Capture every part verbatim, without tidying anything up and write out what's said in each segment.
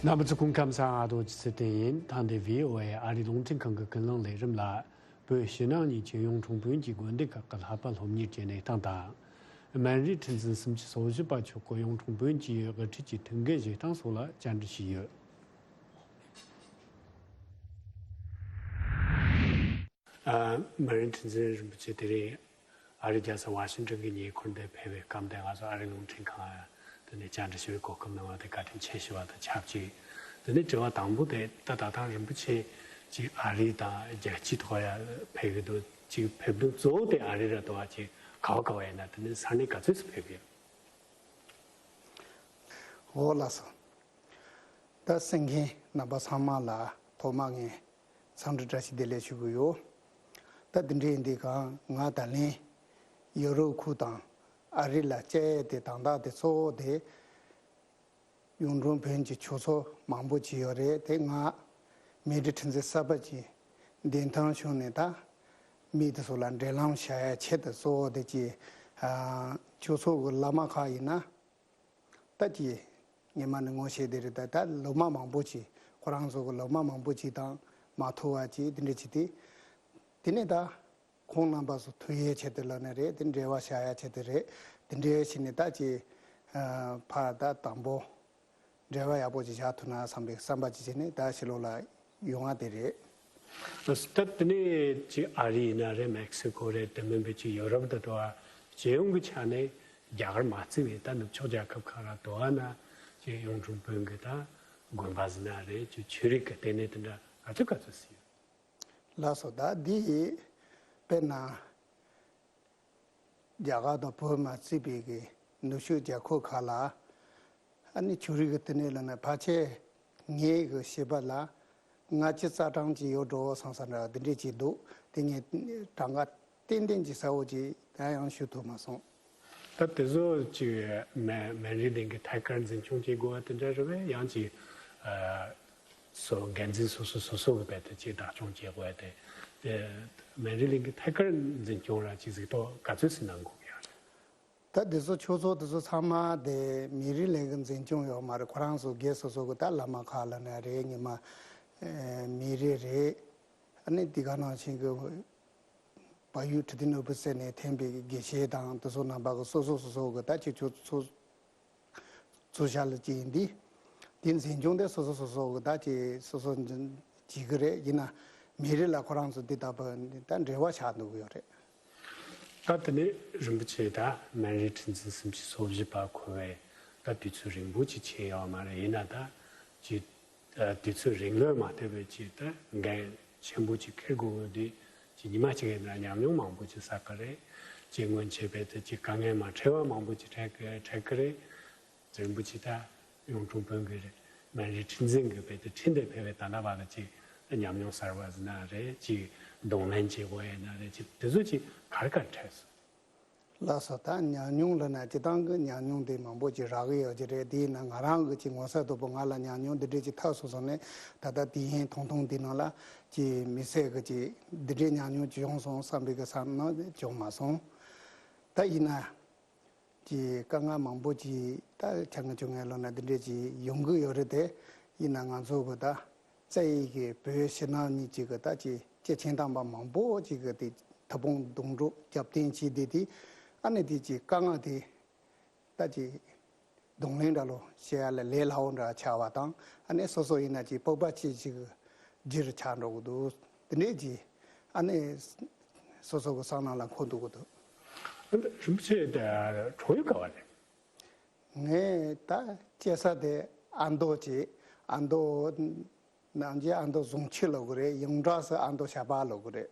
རྣམ་པ་ཚོ་སྐུ་ཁམས་བཟང་། ཨ་རྡོ་རྗེ་ཚེ་བརྟན་ཡིན། ད་འདི་བྷི་ཨོ་ཨེ་ཨ་རིའི་རླུང་འཕྲིན་ཁང་གི་ཀུན་གླེང་ལས་རིམ་ལ། བོད་ཕྱི་ནང་གཉིས་ཀྱི་གཡུང་དྲུང་བོན་གྱི་དགོན་སྡེ་ཁག་གི་ལྷག་པ་སློབ་གཉེར་གྱི་གནས་སྟངས་དང་། སྨན་རི་ཁྲི་འཛིན་སུམ་ཅུ་སོ་བཞི་པ་མཆོག་གི་གཡུང་དྲུང་བོན་གྱི་དབུ་ཁྲིད་ཀྱི་ཐུགས་འགན་བཞེས་སྟངས་སོགས་ལ་བཅར་འདྲི་ཞུས་ཡོད། ཨ། སྨན་རི་ཁྲི་འཛིན་རིན་པོ་ཆེ་དེ་རིང་ཨ་རིའི་རྒྱལ་ས་ཝ་ཤིང་ཏོན་གྱི་ཉེ་འཁོར་འདིར་ཕེབས་པའི་སྐབས་འདིར་ང་ཚོ་ཨ་རིའི་རླུང་འཕྲིན་ཁང་དེ་ནས་བཅར་འདྲི་ཞུ་བའི་གོ་སྐབས་གནང་བ་དེ་བཀའ་དྲིན་ཆེ་ཞུ་བ་དང་ཆབས་ཅིག་དེ་ནས་དྲི་བ་དང་པོ་དེ། ད་ད་ཐེངས་རིན་པོ་ཆེ་ཅིག་ཨ་རི་དང་རྒྱལ་སྤྱིའི་ཐོག་ཡ་ཕེབས་ཀྱི་འདུག་ཅིག་ཕེབས་འདུག་གཙོ་བོ་དེ་ཨ་རི་ར་འདུག་བ། ཅིག་ག་བ་ག་བ་ཡིན་ན་དེ་ནས་ས་གནས་ག་ཚོད་སུ་ཕེབས་ཀྱི་ཡོད། འོ་ལགས་སོ། ད་གསན་མཁན་རྣམ་པ་ཚང་མ་ལ་ཐོག་མ་ངས་འཚམས་འདྲི་བཀྲ་ཤིས་བདེ་ལེགས་ཞུ་གི་ཡོད། ད་འདི་འདྲའི་འདི་གང་ང་ད་ལན་ཡོ་རོབ་ཁུལ་དང་ཨ་རི་ལ་བཅར་ཡས་དེ་དང་ཐོག་དེ་གཙོ་བོ་དེ་གཡུང་དྲུང་བོན་གྱི་ཆོས་ཚོགས་མང་པོ་ཅིག་ཡོད་རེད། དེ་ང་སྨན་རི་ཁྲི་འཛིན་གསར་པ་ཅིག་འདེམས་ཐོན་བྱུང་ནས་ད་མི་དེ་ཚོ་ལ་འབྲེལ་ལམ་བྱ་ཡ་ཆེད་དུ་གཙོ་བོ་དེ་ཅིག་ཨ་ཆོས་ཚོགས་ཀྱི་བླ་མ་ཁག་ཡིན་ན། ད་ཅི། ངས་མ་ནི་ངོ་ཤེས་དེ་རེད། ད་ད་སློབ་མ་མང་པོ་ཅིག་ཁོ་རང་ཚོ་གི་སློབ་མ་མང་པོ་ཅིག་དང་མ་ཐུག་པ་ཅིག་དེ་འདྲ་ཅིག་དེ། དེ་ནས་ད་ཁོང་རྣམ་པ་ཚོ་ཐུག་ཡས་ཆེད་དུ་ལབ་ནི་རེད། དེ་འབྲེལ་བ་བྱ་ཡ་ཆེད་དུ་རེད། དེ་འདྲ་བྱས་ནས་ད་ཅི། ཨ་ཕར་ད་དང་པོ་འབྲེལ་བ་ཡག་པོ་ཅིག་བཞག་ཐུབ་ན་བསམ་པའི་བསམ་པ་ཅིག་བྱས་ནས་ད་ཕྱི་ལོགས་ལ་ཡོང་བ་དེ་རེད། ད་དེ་ནས་ཅིག་ཨ་རི་ཡིན་ན་རེད། མེག་སི་ཀོ་རེད། དེ་མིན་པའི་ཅིག་ཡོ་རོབ་དང་འགྲོ་བ་སྤྱི་ཡོངས་ཀྱི་ཆ་ནས་རྒྱ་གར་མ་བརྩིས་པའི་ད་ནུབ་ཕྱོགས་རྒྱལ་ཁབ་ཁག་ལ་འགྲོ་བ་ན་ཅིག་གཡུང་དྲུང་བོན་གྱི་ད་དགོན་པ་ཟེར་ན་རེད། ཅིག་ཆོས་རིག་གི་ལྟེ་གནས་དེ་འདྲ་ག་ཚོད་ག་ཚོད་ཟིན་ཡོད། ལགས་སོ། ད་འདི་དཔེར་ན། རྒྱ་གར་དང་བོད་མ་བརྩིས་པའི་གི་ནུབ་ཕྱོགས་རྒྱལ་ཁབ་ཁག་ལ་ཨ་ནི་ཆོས་རིག་གི་ལྟེ་གནས་ལ་ནི་ཕལ་ཆེར་ངའི་གི་ཤེས་པ་ལ་ལྔ་བཅུ་རྩ་གྲངས་ཅིག་ཡོད་འགྲོ་བསམ་ས་འདྲ་འདི་འདྲས་ཅིག་འདུག་དེ་ངས་གྲངས་ཀ་ཏན་ཏན་གྱི་གསལ་བོ་ཅིག་ད་ཡང་ཞུ་ཐུབ་མ་སོང་། ད་དེ་ཚོ་ཅིག་སྨན་སྨན་རིའི་གླིང་གི་ཐད་ཀར་འཛིན་སྐྱོང་བྱེད་དགོས་པ་དེ་འདྲ་རེད་པས། ཡང་ཅིག་ཨ། སོ་འགན་འཛིན་སོ་སོ་སོ་སོ་གི་བེད་དུ་ཅིག་བདག་སྐྱོང་བྱེད་དགོས་ཏེ། དེ་སྨན་རིའི་གླིང་གི་ཐད་ཀར་འཛིན་སྐྱོང་ར་ཅིག་གཟིགས་རྟོག་ག་ཚོད་ཟིན་གནང་དགོས་ཀྱི་ཡོད་རེད། ད་དེ་ཚོ་ཆོས་ཚོགས་དེ་ཚོ་ཚང་མ་དེ་སྨན་རིའི་གླིང་གི་འཛིན་སྐྱོང་ཡོད་མ་རེད། ཁོ་རང་ཚོ་སྒེར་སོ་སོ་གི་ད་བླ་མ་ཁག་ལ་ན་རེད། ཉི་མ་ཨེ་སྨན་རི་རེད། ཨ་ནི་དེ་ག་ནང་བཞིན་གི་བལ་ཡུལ་ཁྲི་ལྡེ་ནོར་བུ་ཟེར་ནས་འཐེན་པའི་དགེ་བཤེས་དང་དེ་ཚོ་རྣམ་པ་གི་སོ་སོ་སོ་སོ་གི་ད་ཅིག་ཆོས་ཚོགས། ཚོགས་ཤག་ལ་ཅིག་ཡིན་དུས། དེ་འཛིན་སྐྱོང་དེ་སོ་སོ་སོ་སོ་གི་ད་ཅིག་སོ་སོ་འཛིན་བྱེད་ཀྱི་རེད། ཡིན་ན་སྨན་རི་ལ་ཁོ་རང་ཚོ་འདི་ལྟ་བུ་ད་འབྲེལ་བ་ཆགས་འདུག་ཡོད་རེད། ད་དེ་ནས་རིན་པོ་ཆེ་ད་སྨན་རི་ཁྲི་འཛིན་སུམ་ཅུ་སོ་བཞི་པ་འཁོད་པའི་ད་དུས་ཚོད་རིང་པོ་ཅིག་ཕྱིན་ཡོད་མ་རེད། ཡིན་ན་ད་ཅིག་ཨ་དུས་ཚོད་རིང་ལོས་མ་ཐེབས་པའི་ཅིག་ད་འགན་ཆེན་པོ་ཅིག་འཁྱེར་དགོས་ཀྱི་དུས་ཅིག་ཉི་མ་གཅིག་ཡིན་ན་ཉམས་མྱོང་མང་པོ་ཅིག་བསགས་ཀྱི་རེད། ཅིག་སྔོན་ཆད་པའི་ད་ཅིག་དཀའ་ངལ་མ་འཕྲད་པ་མང་པོ་ཅིག་འཕྲད་ཀྱི་འཕྲད་ཀྱི་རེད། རིན་པོ་ཆེ་ད་གཡུང་དྲུང་བོན་གྱི་རེད། སྨན་རི་ཁྲི་འཛིན་གྱི་བེད་དུ་ཁྲི་འདིར་ཕེབས་པའི་ད་ལྟ་བར་ལ་ཅིག་ཉམས་མྱོང་གསར་བ་ཟེར་ན་རེད། ཅིག་གདོང་ལེན་བྱེད་དགོས་ཡིན་ན་རེད། ཅིག་དེ་ཚོ་ཅིག་ག་རེ་ག་རེ་འཕྲད་སོང་། ལགས་སོ། ད་ཉམས་མྱོང་ལབ་ན་སྤྱིར་བཏང་གི་ཉམས་མྱོང་དེ་མང་པོ་ཅིག་རག་གི་ཡོད་ཀྱི་རེད། དེ་ཡིན་ན་ང་རང་གི་ཅིག་ངོ་ཚ་དོད་པོ་ང་ལ་ཉམས་མྱོང་འདི་འདྲས་ཅིག་ཐོབ་སོང་སོང་ནས་ད་ལྟ་དུས་ཡུན་ཐུང་ཐུང་འདི་ནང་ལ་ཅིག་མི་ཚེ་གི་ཅིག་འདི་འདྲས་ཉམས་མྱོང་ཅིག་ཡོང་སོང་བསམ་པའི་གི་བསམ་ན་བྱུང་མ་སོང་། ད་ཡིན་ན། ཀྱི་དཀའ་ངལ་མང་པོ་ཅིག་ད་ཆ་ང་ཆུང་ངའི་ལོ་ན་འདི་འདྲས་ཅིག་ཡོང་གི་ཡོད་རེད་དེ། ཡིན་ན་ང་ཚོ་གི་ད་རྩ་ཡི་གི་བོད་ཕྱི་ནང་གཉིས་ཅིག་གི་ད་ཅིག་སྐྱེས་ཆེན་དམ་པ་མང་པོ་ཅིག་གི་དེ་ཐུགས་ཕན་གདོང་གྲོགས་རྒྱབ་རྟེན་བྱས་ཏེ་དེ་ཨ་ནི་དེ་ཅིག་དཀའ་ངལ་དེ་ད་ཅིག་གདོང་ལེན་འདྲ་ལོ་བྱེད་ཡ་ལ་ལས་སླ་བོ་འདྲ་ཆགས་པ་དང་ཨ་ནི་སོ་སོ་ཡིན་ན་ཅིག་སྤོབས་པ་ཅིག་ཅིག་གི་རྒྱུ་རུ་ཆགས་འགྲོ་གི་འདུག་དེ་འདྲས་ཀྱི་ཨ་ནི་སོ་སོ་གི་བསམ་ནང་ལ་འཁོར་འདུག་གི་འདུག་རིན་པོ་ཆེ་དེ་གྲོངས་ཡུལ་ག་བ་རེད། ངས་ད་སྐྱེས་ས་དེ་ཨ་མདོ་བྱས། ཨ་མདོ་ནང་གི་ཨ་མདོ་ཟུང་ཆུ་ལབ་གི་རེད། ཡོངས་གྲགས་སུ་ཨ་མདོ་ཤ་པ་ལབ་གི་རེད།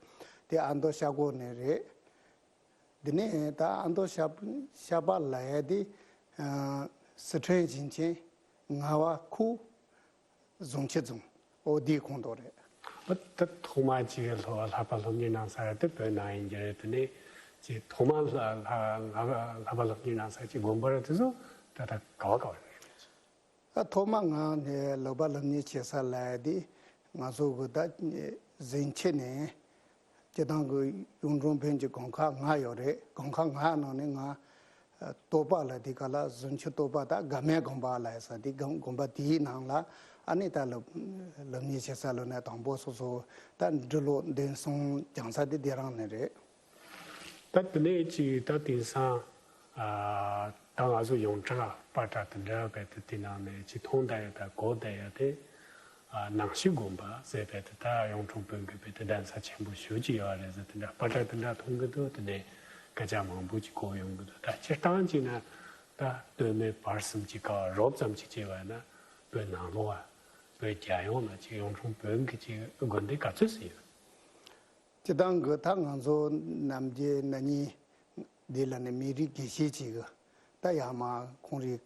དེ་ཨ་མདོ་ཤ་སྒོ་ནས་རེད། དེ་ནས་ད་ཨ་མདོ་ཤ་ཤ་པ་ལབ་ཡ་དེ་ཨ་སི་ཁྲོན་ཞིང་ཆེན་ངལ་བ་ཁུལ། ཟུང་ཆུ་རྫོང་ཨོ་དེའི་ཁོངས་གཏོགས་རེད། ཨ་ད་ཐོག་མ་ཅིག་ལྷོ་ལྷག་པ་སློབ་གཉེར་གནང་ས་དེ་བོད་ནང་ཡིན་གྱི་རེད། དེ་ནས་ཅིག་ཐོག་མ་ལྷ་ལྷ་ལྷག་པ་སློབ་གཉེར་གནང་ས་ཅིག་དགོན་པ་ར་དེ་ཚོ་ད་ད་ག་བ་ག་བ་རེད། ཨ་ཐོག་མ་ང་ནས་ལྷག་པ་སློབ་གཉེར་བྱེད་ས་ལ་དེ་ང་ཚོ་གི་ད་ཟིང་ཆེ་ནས། སྤྱིར་བཏང་གི་གཡུང་དྲུང་བོན་གྱི་དགོན་ཁག་ལྔ་ཡོད་རེད། དགོན་ཁག་ལྔ་ནང་ནས་ང་ རྟོགས་པ་ལ་དེ་ག་ལ་གཟུངས་ཆུ་རྟོགས་པ་ད་དགའ་མའི་དགོན་པ་ལ་ཡ་ས་དེ་དགོན་དགོན་པ་དེའི་ནང་ལ་ཨ་ནི་ད་སློབ་སློབ་གཉེར་བྱེད་ས་ལོ་ན་དང་པོ་སོ་སོ་ད་འབྲི་ཀློག་འདོན་གསུམ་སྦྱང་ས་དེ་དེ་རང་ནས་རེད། ད་དེ་ནས་ཅིག་ད་དེང་སང་ཨ་ད་ང་ཚོ་ཡོངས་གྲགས་པར་སྐྲ་དེ་འདྲ་བས་ད་དེ་ནང་ནས་ཅིག་མཐོང་བསྡད་ཡ་ད་གོ་བསྡད་ཡ་དེ་ཨ་ནང་ཤུལ་དགོན་པ་ཟེར་བས་ད་ད་གཡུང་དྲུང་བོན་གྱི་བས་ད་གདན་ས་ཆེན་པོ་ཞེ་ཅིག་ཡོད་རེད་ཟེར་དེ་འདྲ་པར་སྐྲ་དེ་འདྲ་མཐོང་གི་འདུག་དེ་ནས་སྐད་ཆ་མང་པོ་ཅིག་གོ་ཡོང་གི་འདུག་ད་སྤྱིར་བཏང་ཅིག་ན་ད་སྟོད་སྨད་བར་གསུམ་ཅིག་ག་བ་རོབ་ཙམ་ཅིག་བྱས་པ་ན་བོད་ནང་ལོགས་ཨ་བོད་རྒྱལ་ཡོངས་ན་ཅིག་གཡུང་དྲུང་བོན་གྱི་ཅིག་དགོན་སྡེ་ག་ཚོད་ཟིན་ཡོད། སྤྱིར་བཏང་གི་ད་ང་ཚོ་ནམ་རྒྱུན་ན་ནིང་འདི་ལ་ནི་མི་རིགས་དགེ་བཤེས་ཅིག་གི་ད་ཡར་མར་ཁོང་རིགས་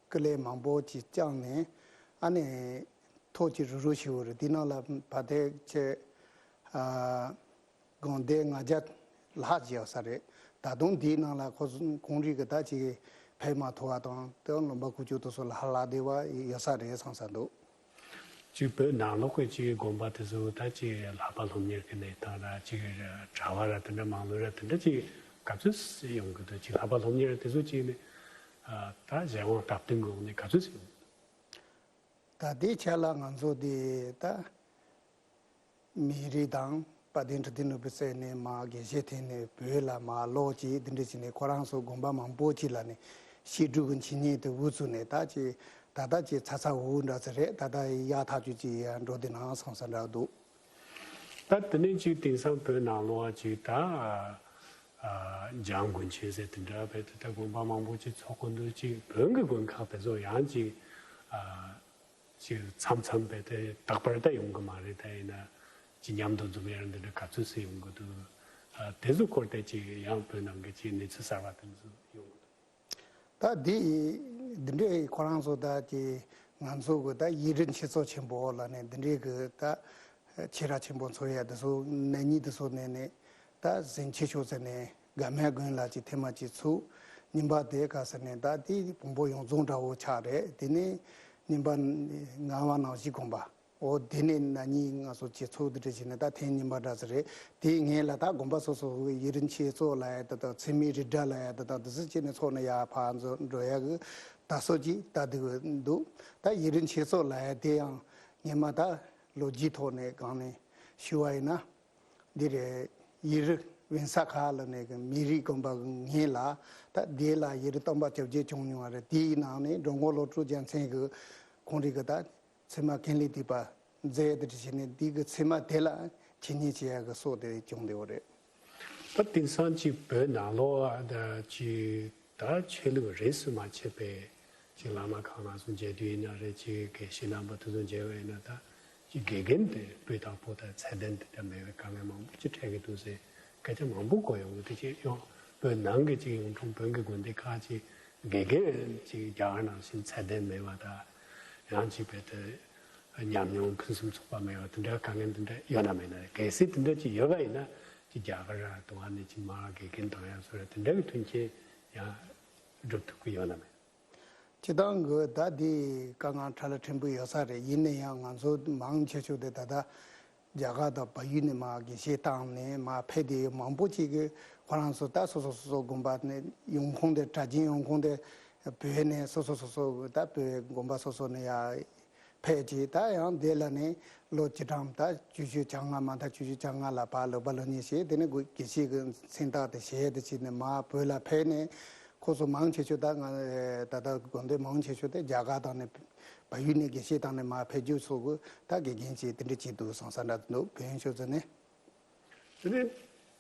ཀྱི་ལས་མང་པོ་ཅིག་བསྐྱངས་ནས་ཨ་ནི་ཐོག་ཅིག་རུ་རུ་ཞིག་ཡོད་རེད། དེ་ནང་ལ་བ་དེ་ཆེ་དགོན་སྡེ་ལྔ་བརྒྱ་ལྷག་ཅིག་ཡོད་ས་རེད། ད་དུང་དེའི་ནང་ལ་ཁོ་ཚོ་ཁོང་རིགས་ཀྱི་ད་ཅིག་ཕེབས་མ་ཐུབ་པ་དང་དེ་ལུང་པ་ཀུ་ཅོ་དེ་ཚོ་ལ་ཧ་ལ་བདེ་བ་ཡོད་ས་རེད་བསམ་ས་འདུག་ཅིག་བོད་ནང་ལོགས་ཀྱི་ཅིག་དགོན་པ་དེ་ཚོ་ད་ཅིག་ལྷག་པ་སློབ་གཉེར་གྱི་གནས་སྟངས་ར་ཅིག་གྲྭ་བ་ར་དེ་འདྲ་མང་ལོས་ར་དེ་འདྲ་ཅིག་ག་ཚོད་ཡོང་གི་འདུག་ཅིག་ལྷག་པ་སློབ་གཉེར་དེ་ཚོ་ཅིག་ནི་ད་གཞན་དབང་སྟབས་བསྟུན་གྱི་འོག་ནས་ག་ཚོད་ཡོང་གི་འདུག་ད་ལྟའི་ཆ་ལ་ང་ཚོ་དེ་ད། མི་རིགས་དང་དཔལ་ལྡན་ཁྲི་ལྡེ་ནོར་བུ་བཙལ་ནས་མར་དགེ་བཤེས་འཐེན་ནས་བོད་ལ་མར་ལོག་ཅིག་འདི་འདྲ་བྱས་ནས་ཁོ་རང་ཚོ་དགོན་པ་མང་པོ་ཅིག་ལ་ནི་བཤད་སྒྲུབ་ཀྱི་འཆད་ཉན་དེ་འུ་ཚུགས་ནས་ད་ཅིག་ད་ལྟ་ཅིག་ཚ་ཚ་འུར་འུར་འདྲ་ཚོད་རེད། ད་ལྟ་ཡག་ཐག་ཆོད་ཅིག་ཡར་འགྲོ་བསྡད་ན་བསམ་ས་འདྲ་འདུག་ད་དེ་ནས་ཅིག་དེང་སང་བོད་ནང་ལོགས་ཅིག་ད་འཇང་དགོན་ཆེན་ཟེར་དེ་འདྲ་བས་དེ་ད་དགོན་པ་མང་པོ་ཅིག་ཚོགས་ཀྱི་འདུག་ཅིག་བོན་གྱི་དགོན་ཁག་དེ་ཚོ་ཡང་ཅིག་ཅིག་མཚམས་མཚམས་བས་དེ་རྟག་པར་ད་ཡོང་གི་མ་རེད། ད་ཡིན་ན་ཅིག་མཉམ་དུ་འཛོམས་ཡར་འདི་འདྲ་ག་ཚོད་སུ་ཡོང་གི་འདུག་ཨ་དེ་ཚོ་སྐོར་དེ་ཅིག་ཡང་བོད་ནང་གི་ཅིག་གནས་ཚུལ་གསར་བ་དེ་ཚོ་ཡོང་གི་འདུག་ད་འདི་འདི་འདྲའི་ཁོ་རང་ཚོ་ད་ཅིག་ང་ཚོ་གི་ད་ཡིག་རིགས་འཁྱེར་སོ་ཆེན་པོ་ལ་ནས་འདི་འདྲའི་གི་ད་ཆེ་ར་ཆེན་པོ་ཚོ་ཡ་དེ་ཚོ་ནས་ཉིད་དེ་ཚོ་ནས་ནས། ད་གཟིམ་ཆེ་ཤོས་ཟེར་ནས་དགའ་མའི་དགོན་ལ་ཅིག་ཐེངས་མ་ཅིག་ཚུགས། རྙིང་པ་དེ་ག་ཟེར་ནས་ད་དེ་བོན་པོ་ཡོངས་རྫོགས་འདྲ་བོ་ཆགས་རེད། དེ་ནས་རྙིང་པ་ངག་དབང་ནང་བཞིན་དགོན་པ་འོ་དེ་ནས་ན་ནིང་ང་ཚོ་ཅིག་ཚུགས་དེ་འདྲ་བྱས་ནས་ད་ཐེངས་རྙིང་པ་འདྲ་ཟེར་རེད། དེའི་སྔོན་ལ་ད་དགོན་པ་སོ་སོ་ཡིག་རིགས་འཁྱེར་སོ་ལ་ཡ་ད་ད་ཚད་མའི་རིགས་འདྲ་ལ་ཡ་ད་ད་དེ་ཚོ་བྱས་ནས་ཚོགས་ནས་ཡ་ཕར་འགྲོ་ཡ་གི་ད་སོ་ཅིག་ད་དེ་འདུག་ད་ཡིག་རིགས་འཁྱེར་སོ་ལ་ཡ་དེ་ཡང་སྔོན་མ་ད་ལོ་རྒྱུས་ཐོག་ནས་གང་ནས་ཞུ་བ་ཡིན་ན། འདི་རེད། ཡིག་རིགས་བོན་ས་ཁ་ལ་ནས་གི་མི་རིགས་དགོན་པ་གི་ངོས་ལ་ད་དེ་ལ་ཡིག་རིགས་སྟོན་པ་བཅོ་བརྒྱད་བྱུང་མྱོང་བ་རེད། དེའི་ནང་ནས་འགྲོ་མགོན་བློ་གྲོས་རྒྱལ་མཚན་གི་ཁོང་རིགས་གི་ད་ཚད་མ་ཀུན་ལས་བཏུས་པ་མཛད་དེ་བྱས་ནས་འདི་གི་ཚད་མ་དེ་ལ་འཆད་ཉན་བྱེད་ཡ་གི་སྲོལ་དེ་བྱུང་བསྡད་ཡོད་རེད། ད་དེང་སང་ཅིག་བོད་ནང་ལོགས་ད་ཅིག་ད་ཆོས་ལུགས་རིས་སུ་མ་ཆད་པའི་ཅིག་བླ་མ་ཁག་ནང་སོང་མཇལ་དུས་ཡིན་ན་རེད། ཅིག་དགེ་བཤེས་རྣམ་པ་དེ་ཚོ་མཇལ་བ་ཡིན་ན་ད་ཅིག་དགེ་རྒན་དེ་སྤུས་དག་པོ་དང་ཚད་ལྡན་དེ་འདྲ་མེད་པའི་དཀའ་ངལ་མང་པོ་ཅིག་འཕྲད་ཀྱི་འདུག་ཟེར་སྐད་ཆ་མང་པོ་གོ་ཡོང་གི། དེ་ཅིག་ཡང་བོད་ནང་གི་ཅིག་གཡུང་དྲུང་བོན་གྱི་དགོན་སྡེ་ཁག་ཅིག་དགེ་རྒན་ཅིག་རྒྱ་གར་ནང་བཞིན་ཚད་ལྡན་མེད་པ་དང་ཡང་ཅིག་བོད་དུ་ཉམས་མྱོང་ཕུན་སུམ་ཚོགས་པ་མེད་པ་དེ་འདྲ་དཀའ་ངལ་དེ་འདྲ་ཡོད་ན་མེད་ན། གལ་སྲིད་དེ་འདྲ་ཅིག་ཡོད་པ་ཡིན་ན་ཅིག་རྒྱ་གར་ར་དུ་བ་ནས་ཅིག་མ་དགེ་རྒན་དང་ཡང་སོ་ར་དེ་འདྲ་གི་མཐུན་རྐྱེན་ཡང་སྒྲུབ་ཐུབ་ཀྱི་ཡོད་ན་མེད། སྤྱིར་བཏང་གི་ད་འདི་དཀའ་ངལ་ཕྲ་ལ་ཕྲན་བུ་ཡོད་ས་རེད། ཡིན་ན་ཡང་ང་ཚོ་མང་ཆེ་ཤོས་དེ་ད་ལྟ་རྒྱ་གར་དང་བལ་ཡུལ་ནས་མར་དགེ་བཤེས་བཏང་ནས་མར་ཕེབས་བསྡད་ཡོད། མང་པོ་ཅིག་གིས་ཁོ་རང་ཚོ་ད་སོ་སོ་སོ་སོ་དགོན་པ་ནས་ཡོང་ཁུངས་དེ་གྲྭ་རྒྱུན་ཡོང་ཁུངས་དེ་བོད་ནས་སོ་སོ་སོ་སོ་ད་བོད་དགོན་པ་སོ་སོ་ནས་ཡར་ཕེབས་ཀྱིས་ད་ཡང་དེ་ལ་ནི་ལོ་བཅུ་ཐམ་ད་བཅུ་བཞི་བཅོ་ལྔ་མ་མཐའ་བཅུ་བཞི་བཅོ་ལྔ་ལ་ཕར་ལོག་པ་ལོ་གཉིས་བྱས། དེ་ནས་དགེ་བཤེས་ཀྱི་མཚན་རྟགས་དེ་བཞེས་དེ་བྱས་ནས་མར་བོད་ལ་ཕེབས་ནས་ཁོ་ཚོ་མང་ཆེ་ཤོས་ད་ང་ད་ལྟ་དགོན་སྡེ་མང་ཆེ་ཤོས་དེ་རྒྱ་གར་དང་ནས་བལ་ཡུལ་ནས་དགེ་བཤེས་བཏང་ནས་མར་ཕེབས་རྒྱུ་སོགས་ཀྱི་ད་དགེ་རྒན་ཅིག་དེ་འདྲ་ཅིག་འདུག་བསམ་ས་འདྲ་འདུག་བོན་ཆོས་ཚོ་ནས། དེ་ནས་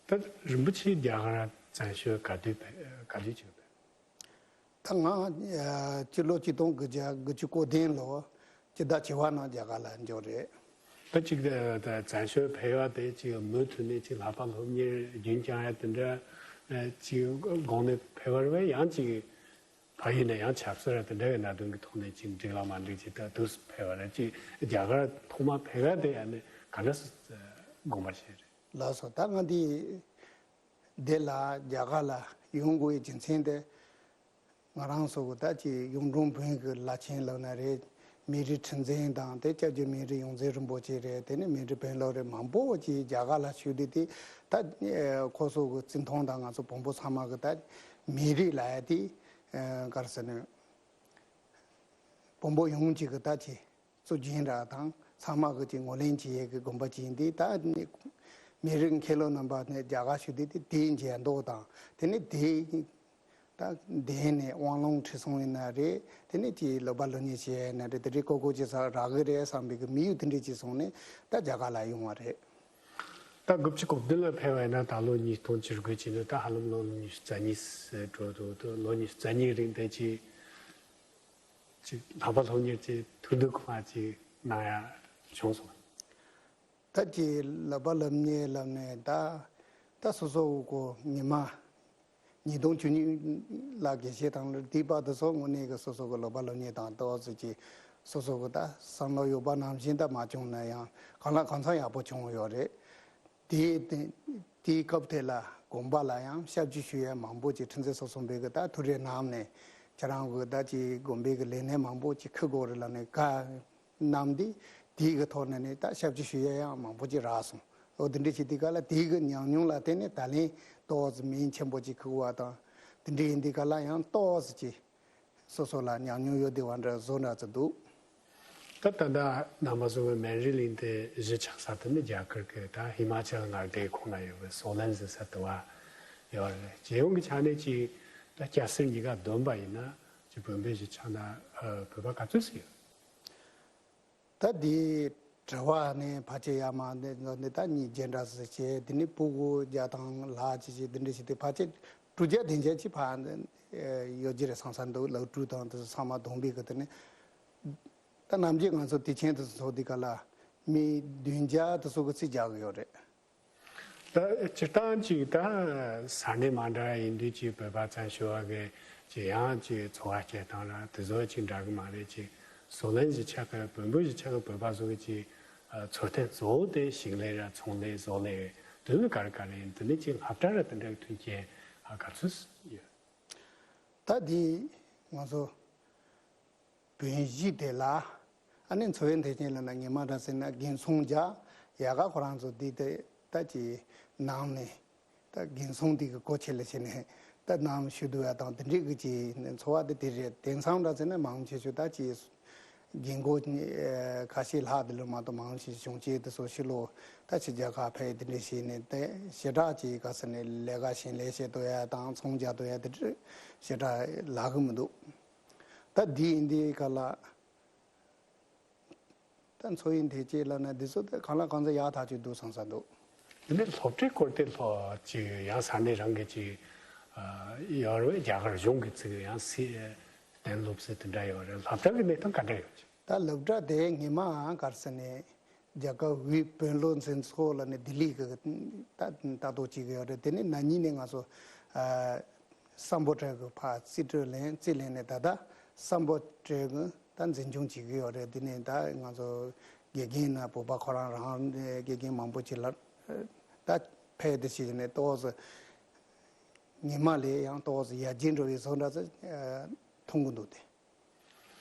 ད་རིན་པོ་ཆེ་རྒྱ་གར་བཙན་བྱོལ་ག་དུས་ཕེབས་ག་དུས་ཅིག་ཕེབས། ད་ང་སྤྱི་ལོ་ཆིག་སྟོང་དགུ་བརྒྱ་དགུ་བཅུ་གོ་བདུན་ལོ་སྤྱི་ཟླ་བཅུ་པ་ནང་རྒྱ་གར་ལ་འབྱོར་རེད། ད་ཅིག་བཙན་བྱོལ་ཕེབས་པ་དེ་ཅིག་མུ་མཐུད་ནས་ཅིག་ལྷག་པ་སློབ་གཉེར་རྒྱུན་བསྐྱངས་ཡ་དེ་འདྲ་ཅིག་དགོངས་ནས་ཕེབས་པ་རེད་པས། ཡང་ཅིག་ཕ་ཡུལ་ནས་ཡང་ཆབ་སྲིད་ར་དེ་འདྲ་བའི་གནད་དོན་གྱི་ཐོག་ནས་ཅིག་འགྲིག་ལ་མ་འགྲིག་ཅིག་ད་དུས་སུ་ཕེབས་པ་རེད། ཅིག་རྒྱ་གར་ཐོག་མ་ཕེབས་པ་དེ་ཡང་ནས་ག་འདྲ་སེ་དགོངས་པ་བཞེས་རེད། ལགས་སོ། ད་ང་འདི་འདི་ལ་རྒྱ་གར་ལ་ཡོང་དགོས་པའི་རྒྱུ་མཚན་དེ། ང་རང་ཚོ་གི་ད་ཅིག་གཡུང་དྲུང་བོན་གྱི་བླ་ཆེན་ལབ་ན་རེད། མི་རིགས་ཁྲི་འཛིན་དང་དེ་སྐྱབས་རྗེ་མི་རིགས་ཡོངས་འཛིན་རིན་པོ་ཆེ་རེད། དེ་ནས་མི་རིགས་དཔོན་སློབ་རེད། མང་པོ་ཅིག་རྒྱ་གར་ལ་བཞུགས་དུས་དེ་ད་ཁོ་ཚོ་གི་བརྩི་མཐོང་དང་ང་ཚོ་བོན་པོ་ཚང་མ་གི་ད་ མི་རིགས་ལབ་ཡ་དེ་ག་རེ་ཟེར་ན། བོན་པོ་ཡོངས་ཀྱི་གི་ད་ཅི་གཙོ་རྒྱན་ར་དང་ཚང་མ་གི་ཅི་ངོས་ལེན་བྱེད་ཡས་གི་དགོན་པ་ཅིག་ཡིན་དེ། ད་ནི་མི་རིགས་མཁས་སློབ་རྣམ་པ་ནས་རྒྱ་གར་ཞུ་དེ་དེ་དེའི་འཇལ་མདོག་དང་དེ་ནི་དེའི་ད་འདས་ནས་དབང་ལུང་ཁྲིད་གསུང་ཡིན་ན་རེད། དེ་ནི་ཅི་ལོ་པ་ལོ་ཉེས་བྱེད་ཡས་ན་རེད། དེ་རིགས་ཀོ་ཀོ་ཅི་ས་རག་གི་རེད་བསམ་པའི་གི་དམིགས་ཡུལ་དེ་འདྲས་ཅིག་སོང་ནས་ད་རྒྱ་གར་ལ་ཡོང་བ་རེད། ད་དགུ་བཅུ་གོ་བདུན་ལ་ཕེབས་པ་ཡིན་ན་ད་ལོ་ཉིས་སྟོང་བཅུ་དགུ་བྱས་ན་ད་ཧ་ལམ་ལོ་ཉི་ཤུ་རྩ་གཉིས་འགྲོ་འདུག་ད་ལོ་ཉི་ཤུ་རྩ་གཉིས་རིང་དེ་ཅིག་ཅིག་ལྷག་པ་སློབ་གཉེར་ཅིག་ཐུགས་འདུན་གང་ཅིག་གནང་ཡ་བྱུང་སོང་། ད་ཅི་ལབ་པ་ལབ་ཉེས་ལབ་ནས་ད་ད་སོ་སོ་གོ་ཉི་མ་ཉིས་སྟོང་བཅུ་གཉིས་ལ་དགེ་བཤེས་དང་དེའི་བར་དུ་སོ་དངོས་གནས་ཀྱི་སོ་སོ་གི་ལོ་པ་ལོ་ཉེས་དང་ཏོག་ཙམ་ཅིག་སོ་སོ་གི་ད་བསམ་བློ་ཡོད་པ་ནང་བཞིན་ད་མ་བྱུང་ན་ཡང་གང་ལ་གང་འཚམ་ཡག་པོ་བྱུང་ཡོད་རེད། དེའི་དེའི་སྐབས་དེ་ལ་དགོན་པ་ལ་ཡང་ཞབས་ཕྱི་ཞུ་ཡ་མང་པོ་ཅིག་ཁྲི་འཛིན་སོགས་གསུངས་པའི་གི་ད་ཐུགས་རེ་གནང་ནས་ཁྱེད་རང་གི་ད་ཅིག་དགོན་པའི་གི་ལས་སྣེ་མང་པོ་ཅིག་ཁུར་དགོས་རེད་ལབ་ནས་བཀའ་གནང་དེ་དེའི་གི་ཐོག་ནས་ནི་ད་ཞབས་ཕྱི་ཞུ་ཡ་ཡང་མང་པོ་ཅིག་རག་སོང་། ཨོ་དེ་འདྲ་བྱེད་དུས་ག་ལ་དེའི་གི་ཉམས་མྱོང་ལ་བརྟེན་ནས་ད་ལན་ཏོག་ཙམ་མིང་ཆེན་པོ་ཅིག་ཁུར་བ་དང་དེ་འདྲ་ཡིན་དུས་ག་ལ་ཡང་ཏོག་ཙམ་ཅིག་སོ་སོ་ལ་ཉམས་མྱོང་ཡོད་བསྡད་པ་འདྲ་བཟོ་འདྲ་ཙམ་འདུག་ད་ལྟ་རྣམ་པ་ཚོ་གི་སྨན་རི་གླིང་དེ་གཞིས་ཆགས་ས་དེ་ནི་རྒྱ་གར་གྱི་ད་ཧི་མ་ཅལ་མངའ་སྡེའི་ཁོངས་ན་ཡོད་པའི་སོ་ལན་ཟེར་ས་དེ་བ་ཡོད་རེད། རྒྱལ་ཡོངས་ཀྱི་ཆ་ནས་ཅིག་ད་སྐྱ་སེར་གཉིས་ཀ་བསྡོམས་པ་ཡིན་ན་ཅིག་བོན་པོའི་གཞིས་ཆགས་ན་བོད་པ་ག་ཚོད་ཙམ་ཡོད། ད་འདི་དྲི་བ་ནི་ཕལ་ཆེར་ཡ་མ་འདི་འདི་ད་གཉིས་རྗེས་འདྲ་ཟེར་བྱས་དེ་ནི་སྤུ་གུ་བརྒྱ་དང་ལྷག་ཅིག་ཅིག་འདི་འདྲ་ཞིག་དེ་ཕལ་ཆེར་དྲུག་བརྒྱ་བདུན་བརྒྱ་ཅིག་ཕར་ཡོད་ཀྱི་རེད་བསམ་བསམ་འདུག་ལག་དྲུག་དང་དེ་ཚོ་ཚང་མ་བསྡོམས་པའི་གི་དེ་ནི་ད་ནམ་རྒྱུན་ང་ཚོ་དུས་ཆེན་དེ་ཚོ་ཚོགས་དུས་ག་ལ་མི་བདུན་བརྒྱ་དེ་ཚོ་གི་རྩིས་རྒྱག་གི་ཡོད་རེད། ད་སྤྱིར་བཏང་ཅིག་ད་ས་གནས་མ་འདྲ་བ་ཡིན་དུས་ཅིག་བོད་པ་ཙམ་ཞུ་བ་གི་ཅིག་ཡང་ཅིག་འཚོ་བ་སྐྱེལ་སྟངས་ར་དེ་ཚོ་ཅིག་འདྲ་གི་མ་རེད། ཅིག་སོ་ལན་གཞིས་ཆགས་ཀྱི་བོན་པོའི་གཞིས་ཆགས་ཀྱི་བོད་པ་ཚོ་གི་ཅིག་འཚོ་རྟེན་གཙོ་བོ་དེ་ཞིང་ལས་ར་ཚོང་ལས་བཟོ་ལས་དེ་ནི་ག་རེ་ག་རེ་ཡིན། དེ་ནི་ཅིག་སློབ་གྲྭ་ར་དེ་འདྲ་གི་མཐུན་རྐྱེན་ག་ཚོད་ཡོད། ད་འདི་ང་ཚོ་བོན་གཞིས་དེ་ལ་ཨ་ནི་འཚོ་བའི་མཐུན་རྐྱེན་ལ་ན་ངེས་མ་འདྲ་ཟེར་ན་རྒན་ཚོང་རྒྱག་ཡ་ག་ཁོ་རང་ཚོ་འདི་དེ་ད་ཅི་ནང་ནས་ད་རྒན་ཚོང་འདི་གི་སྒོ་ཕྱེ་ལ་ཕྱེ་ནས་ད་ནང་ཞུ་བསྡུ་བ་དང་དེ་འདྲའི་གི་ཅི་འཚོ་བ་དེ་དེ་རེད། དེང་སང་འདྲ་ཟེར་ན་མང་ཆེ་ཤོས་ད་ཅི་རྒན་གོག་ཁ་ཤས་ལྷག་དེ་ལོ་མ་གཏོགས་མང་ཆེ་གཞོན་སྐྱེས་དེ་ཚོ་ཕྱི་ལོགས་ད་ཕྱི་རྒྱལ་ཁག་ཕེབས་དེ་འདྲ་བྱས་ནས་དེ་ཞེ་དྲག་ཅིག་ག་ཟེར་ནས་ལས་ཀ་ཞིང་ལས་བྱེད་དོ་ཡ་དང་ཚོང་རྒྱག་དོ་ཡ་དེ་འདྲ་ཞེ་དྲག་ལག་གི་མི་འདུག་ད་འདི་ཡིན་དུས་ག་ལ་ད་འཚོ་བའི་མཐུན་རྐྱེན་ལ་ན་འདི་ཚོ་ད་གང་ལ་གང་འཚམ་ཡག་ཐག་ཆོད་འདུག་བསམ་ས་འདུག་དེ་ནས་སློབ་གྲྭའི་སྐོར་དེ་སློབ་ཅིག་ཡང་ས་གནས་རང་གི་ཅིག་ཡོད་རེད། རྒྱ་གར་གཞུང་གི་ཚིག་ཡང་སི་གཏན་སློབ་ཟེར་དེ་འདྲ་ཡོད་རེད། སློབ་གྲྭ་གི་གནས་སྟངས་ག་འདྲ་ཡོད་ཅིག་ད་སློབ་གྲྭ་དེ་ངེས་མ་ག་རེ་ཟེར་ནས་རྒྱ་གར་དབུས་བོན་སློབ་འཛིན་ཚོགས་ལ་ནི་ལྡི་ལི་གི་ད་ལྟ་རྟོག་ཅིག་ཡོད་རེད། དེ་ནི་ན་ནིང་ནས་ང་ཚོ་སམ་བྷོ་ཊ་གི་ཕར་རྩིས་སྤྲོད་ལེན་རྩིས་ལེན་ནས་ད་ལྟ་སམ་བྷོ་ཊ་གི་ད་འཛིན་སྐྱོང་བྱེད་ཀྱི་ཡོད་རེད། དེ་ནས་ད་ང་ཚོ་དགེ་རྒན་ན་བོད་པ་ཁོ་རང་རང་དགེ་རྒན་མང་པོ་ཅིག་ལ་ད་ཕེབས་ཏེ་བྱས་ནས་ཏོག་ཙམ་ཉི་མ་ལས་ཡང་ཏོག་ཙམ་ཡར་རྒྱས་འགྲོ་བའི་བཟོ་འདྲ་ཙམ་མཐོང་གི་འདུག་སྟེ།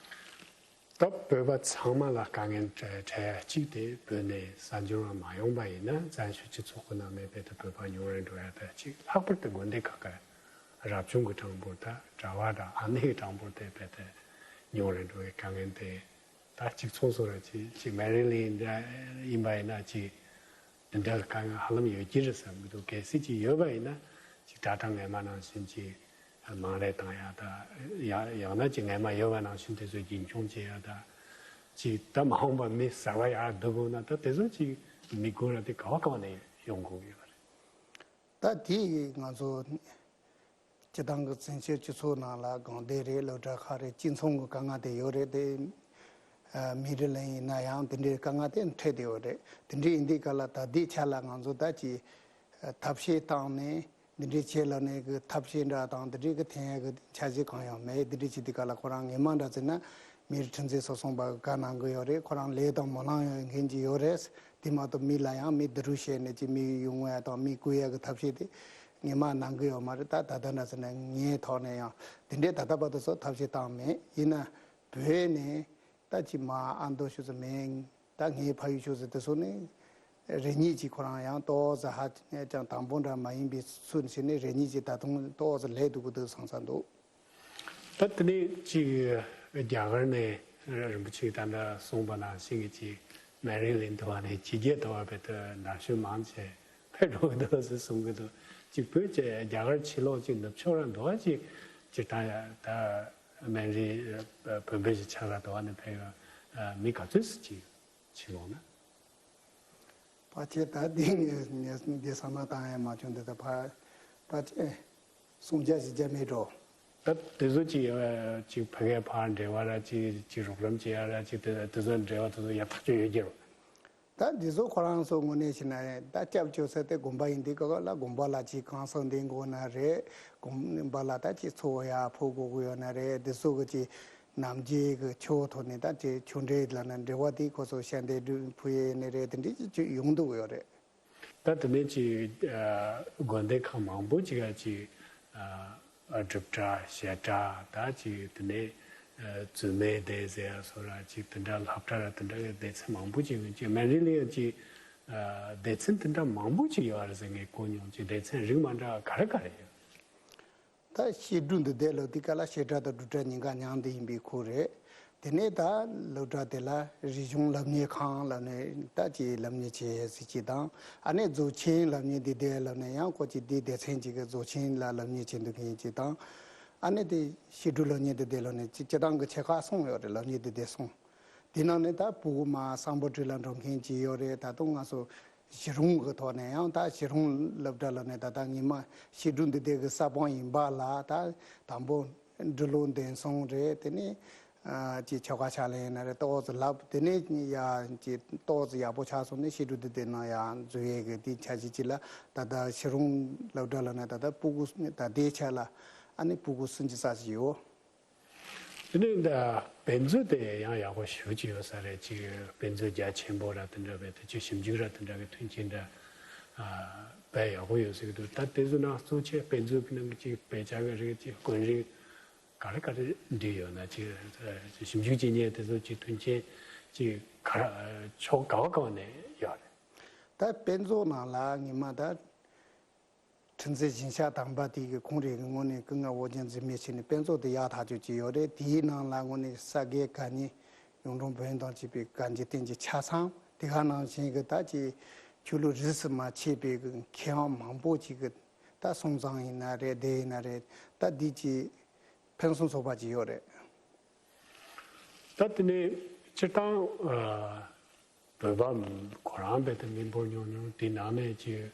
ད་བོད་པ་ཚང་མ་ལ་དཀའ་ངལ་འཕྲད་འཕྲད་ཡ་གཅིག་དེ་བོད་ནས་གསར་འབྱོར་བ་མ་ཡོང་པ་ཡིན་ན་བཙན་བྱོལ་སྤྱི་ཚོགས་ཀྱི་ནང་ནས་རྦད་དེ་བོད་པ་ཉུང་རུ་འགྲོ་ཡ་ད་གཅིག་ལྷག་པར་དུ་དགོན་སྡེ་ཁག་གི་རབ་བྱུང་གི་གྲངས་འབོར་དང་གྲྭ་པ་དང་ཨ་ནེ་གི་གྲངས་འབོར་དེ་རྦད་དེ་ཉུང་རུ་འགྲོ་བའི་དཀའ་ངལ་དེ་ད་གཅིག་མཚུངས་སུ་ར་གཅིག་གཅིག་སྨན་རི་གླིང་འདྲ་ཡིན་པ་ཡིན་ན་གཅིག་དེ་འདྲ་དཀའ་ངལ་ཧ་ལམ་ཡོད་ཀྱི་རེད་བསམ་གྱི་འདུག་གལ་སྲིད་ཅིག་ཡོད་པ་ཡིན་ན་ཅིག་གྲྭ་ཚང་སྔས་མ་ནང་བཞིན་ཅིག་མང་རེ་བཏང་ཡ་ད་ཡང་ཡང་ན་ཅིག་སྔས་མ་ཡོད་པ་ནང་བཞིན་དེ་ཚོ་རྒྱུན་འཁྱོངས་བྱེད་ཡ་ད་ཅིག་ད་མ་འོངས་པ་མི་གསར་པ་ཡར་བསྡུ་དགོས་ན་ད་དེ་ཚོ་ཅིག་མི་དགོས་ར་དེ་ག་བ་ག་བ་ནས་ཡོང་དགོས་ཡོད་རེད། ད་དེ་ང་ཚོ་སྤྱི་བཏང་གི་བཙན་བྱོལ་སྤྱི་ཚོགས་ནང་ལ་དགོན་སྡེ་རེད། སློབ་གྲྭ་ཁག་རེད། གཅིག་མཚུངས་ཀྱི་དཀའ་ངལ་དེ་ཡོད་རེད་དེ། མི་རེ་ལ་ཡིན་ན་ཡང་དེ་འདྲའི་དཀའ་ངལ་དེ་འཕྲད་དེ་ཡོད་རེད། དེ་འདྲའི་ཡིན་དུས་ག་ལ་ད་ལྟའི་ཆ་ལ་ང་ཚོ་ད་ཅི་ཐབས་ཤེས་བཏང་ནས་འདི་འདྲའི་ཆེད་ལ་ནས་གི་ཐབས་ཤེས་འདྲ་དང་འདི་འདྲའི་གི་འཐེན་ཡ་གི་འཆར་གཞི་གང་ཡང་མེད། འདི་འདྲའི་བྱེད་དུས་ག་ལ་ཁོ་རང་སྔས་མ་འདྲ་ཟེར་ན་མི་རེ་ཁྲིམས་རྩོད་སོགས་སོང་པ་གི་བཀའ་གནང་གི་ཡོད་རེད། ཁོ་རང་ལས་དང་སྨོན་ལམ་ཡོད་མཁན་ཅིག་ཡོད་རེད། དེ་མ་གཏོགས་མི་ལ་ཡང་མི་འདི་རུ་བཤད་ནས་ཅི་མི་ཡོང་ཡ་དང་མི་བཀུག་ཡ་གི་ཐབས་ཤེས་དེ་སྔས་མ་གནང་གི་ཡོད་མ་རེད། ད་ད་ལྟ་འདྲ་ཟེར་ན་ངའི་ཐོག་ནས་ཡང་དེ་འདྲའི་ད་ལྟ་བར་དུ་སོགས་ཐབས་ཤེས་བཏང་མེད། ཡིན་ན་བོད་ནས་ད་ཅི་མ་ཨ་མདོ་ཆུ་ཚོད་མེད། ད་ངའི་ཕ་ཡུལ་ཆུ་ཚོད་དེ་ཚོ་ནས་ རེ་གཉིས་ཀྱིས་ཁོ་རང་ཡང་ཏོག་ཙམ་ཧ་ཅང་དང་པོ་འདྲ་མ་ཡིན་པའི་ཚུལ་བྱས་ནས་རེ་གཉིས་ཀྱིས་ད་དུང་ཏོག་ཙམ་ལས་སྡུག་གི་འདུག་བསམ་ས་འདུག་ད་དེ་ནས་ཅིག་རྒྱ་གར་ནས་རིན་པོ་ཆེས་ད་ལྟ་གསུངས་པ་ནང་བཞིན་གྱི་ཅིག་མན་རི་ལིན་དུ་བ་ནས་ཕྱི་རྒྱལ་དུ་བ་བས་དུ་ན་གཞོན་མང་ཆེ་ཕེབས་འགྲོ་གི་འདུག་ཟེར་གསུང་གི་འདུག་ཅིག་བོད་ཀྱི་རྒྱ་གར་ཕྱི་ལོགས་ཀྱི་ནུབ་ཕྱོགས་ར་འདུ་བ་ཅིག་ཅིག་ད་ད་མན་རི་བོད་པའི་ཆ་ལ་དུ་བ་ནས་ཕེབས་ཡོད་མི་ག་ཚོད་ཅིག་ཕྱི་ལོགས་ན། ཕལ་ཆེར་ད་འདི་ངས་ངས་འདི་བསམ་བློ་བཏང་ཡ་མ་བྱུང་འདི་ད་ཕ་ཕལ་ཆེར་སུམ་བརྒྱ་བཞི་བརྒྱ་མེད་འགྲོ། ད་དེ་ཚོ་ཅིག་ཡོད་ཅིག་ཕ་གའི་ཕར་འབྲེལ་བ་ར་ཅིག་ཅིག་རོགས་རམ་བྱེད་ཡ་ར་ཅིག་དེ་དེ་ཚོ་འབྲེལ་བ་དེ་ཚོ་ཡག་ཐག་ཆོད་ཡོད་ཀྱི་རེད། ད་འདི་ཚོ་ཁོ་རང་ཚོ་དངོས་གནས་བྱས་ན་ད་སྐྱབས་བཅོལ་ས་དེ་དགོན་པ་ཡིན་དུས་ག་ག་ལ་དགོན་པ་ལ་ཅིག་གང་ཟག་འདི་དགོས་ན་རེད། དགོན་པ་ལ་ད་ཅིག་འཚོ་བ་ཡ་ཕོག་དགོས་ཀྱི་ཡོད་ན་རེད། འདི་ཚོ་གི་ཅིག་ནམ་རྒྱུན་གྱི་ཆོས་ཐོག་ནས་ད་ཅིག་ཆོས་འབྲེལ་ལབ་ན་འབྲེལ་བ་དེ་ཁོ་ཚོ་ཤ་འདེད་སྒྲུབ་ཕུལ་ཡས་ནི་རེད། དེ་འདྲའི་ཅིག་ཡོང་འདུག་ཡོད་རེད། ད་དེ་ནས་ཅིག་དགོན་སྡེ་ཁག་མང་པོ་ཅིག་ག་ཅིག་སྒྲུབ་གྲྭ་བཤད་གྲྭ་ད་ཅིག་དེ་ནས་རྫུན་མའི་སྡེ་ཟེར་ཡ་སོགས་ར་ཅིག་དེ་འདྲ་སློབ་གྲྭ་ར་དེ་འདྲ་གི་སྡེ་ཚན་མང་པོ་ཅིག་ཡོད་ཅིག་མན་རི་ལི་ཡ་ཅིག་སྡེ་ཚན་དེ་འདྲ་མང་པོ་ཅིག་ཡོད་རེད་ཟེར་ངས་གོ་མྱོང་ཅིག་སྡེ་ཚན་རིགས་མ་འདྲ་ག་རེ་ག་རེ་ཡོད། ད་བཤད་སྒྲུབ་འདི་དེ་ལོ་དེ་ག་ལ་བཤད་གྲྭ་དང་སྒྲུབ་གྲྭ་གཉིས་ཀ་མཉམ་དུ་ཡིན་པའི་ཁུལ་རེད། དེ་ནས་ད་སློབ་གྲྭ་དེ་ལ་རིག་གཞུང་སློབ་གཉེར་ཁང་ལབ་ནས་ད་ཅིག་སློབ་གཉེར་བྱེད་ཟེར་ཅིག་དང་། ཨ་ནས་རྫོགས་ཆེན་སློབ་གཉེར་འདི་དེ་ལབ་ནས་ཡང་ཁོ་ཅིག་འདི་སྡེ་ཚན་ཅིག་གི་རྫོགས་ཆེན་ལ་སློབ་གཉེར་བྱེད་འདུག་མཁན་ཅིག་དང་། ཨ་ནས་དེ་བཤད་སྒྲུབ་སློབ་གཉེར་འདི་དེ་ལབ་ནས་སྤྱི་སྤྱི་བཏང་གི་ཆེ་ཁག་གསུམ་ཡོད་རེད། སློབ་གཉེར་འདི་དེ་གསུམ། དེ་ནང་ནས་ད་ཕྲུ་གུ་མ་གསང་པོ་བྲིས་ལ་འགྲོ་མཁན་ཅིག་ཡོད་རེད། ད་དུང་ང་ཚོ་གཞི་རིམ་གྱི་ཐོག་ནས་ཡང་ད་གཞི་རིམ་སློབ་གྲྭ་ལ་ནས་ད་ལྟ་ངེད་མ་བཤད་སྒྲུབ་འདི་དེ་གི་ས་བོན་ཡིན་པ་ལ་ད་དང་པོ་འབྲི་ཀློག་འདོན་གསུམ་རེད། དེ་ནས་ཨ་ཅིག་ཆོ་ག་ཕྱག་ལེན་ཡིན་ན་རེད། ཏོག་ཙམ་ལབ་དེ་ནས་ཡ་ཅིག་ཏོག་ཙམ་ཡག་པོ་ཆགས་སོང་ནས་བཤད་སྒྲུབ་འདི་དེ་ནང་ཡ་འཛུལ་ཡས་གི་དེ་འཆར་གཞི་ཅིག་ལ་ད་ལྟ་གཞི་རིམ་སློབ་གྲྭ་ལ་ནས་ད་ལྟ་ཕྲུ་གུ་ད་ལྟའི་ཆ་ལ་ཨ་ནི་ཕྲུ་གུ་སུམ་ཅུ་རྩ་གཅིག་ཡོད། དེ་ནས་འདི་དཔེ་མཛོད་དེ་ཡང་ཡག་པོ་ཞེ་པོ་ཅིག་ཡོད་ས་རེད། ཅིག་དཔེ་མཛོད་རྒྱ་ཆེན་པོ་ར་དེ་འདྲ་བས་དེ་ཅིག་ཞིབ་འཇུག་ར་དེ་འདྲ་གི་མཐུན་རྐྱེན་འདྲ་ཨ་དཔེ་ཡག་པོ་ཡོད་ཟེར་གི་འདུག་ད་དེ་ཚོ་ནང་གཙོ་ཆེ་དཔེ་མཛོད་ཀྱི་ནང་གི་ཅིག་དཔེ་ཆ་གི་རིགས་ཅིག་དཀོན་རིགས་ག་རེ་ག་རེ་འདུས་ཡོད་ན་ཅིག་ཞིབ་འཇུག་བྱེད་མཁན་དེ་ཚོ་ཅིག་མཐུན་རྐྱེན་ཅིག་ག་ར་ཕྱོགས་ག་བ་ག་བ་ནས་ཡོད་རེད། ད་དཔེ་མཛོད་ནང་ལ་ངེད་མ་ད། ཁྲི་འཛིན་ཞིང་གཤེགས་དམ་པ་དེ་གི་ཁོང་རང་གི་ངོས་ནས་སྐུ་ལྔ་དབུ་རྒྱན་འཛིན་མའི་ཆེད་ནས་དཔེ་མཛོད་དེ་ཡག་ཐག་ཆོད་ཅིག་ཡོད་རེད། དེའི་ནང་ལ་དངོས་གནས་ས་དགེ་བཀའ་རྙིང་གཡུང་དྲུང་བོན་དང་བཅས་པའི་བཀའ་འགྱུར་བསྟན་འགྱུར་ཆ་ཚང་དེ་ག་ནང་བཞིན་གྱི་ད་ཅིག་ཆོས་ལུགས་རིས་སུ་མ་ཆད་པའི་གི་མཁས་དབང་མང་པོ་ཅིག་གི་ད་གསུང་རྩོམ་ཡིན་ན་རེད། སྡེ་ཡིན་ན་རེད། ད་འདི་ཅིག་ཕུན་སུམ་ཚོགས་པ་ཅིག་ཡོད་རེད། ད་དེ་ནས་སྤྱིར་བཏང་ཨ། བོད་པ་ཁོ་རང་རྦད་དེ་མི་འབོར་ཉུང་ཉུང་། དེ་ནང་ནས་ཅིག་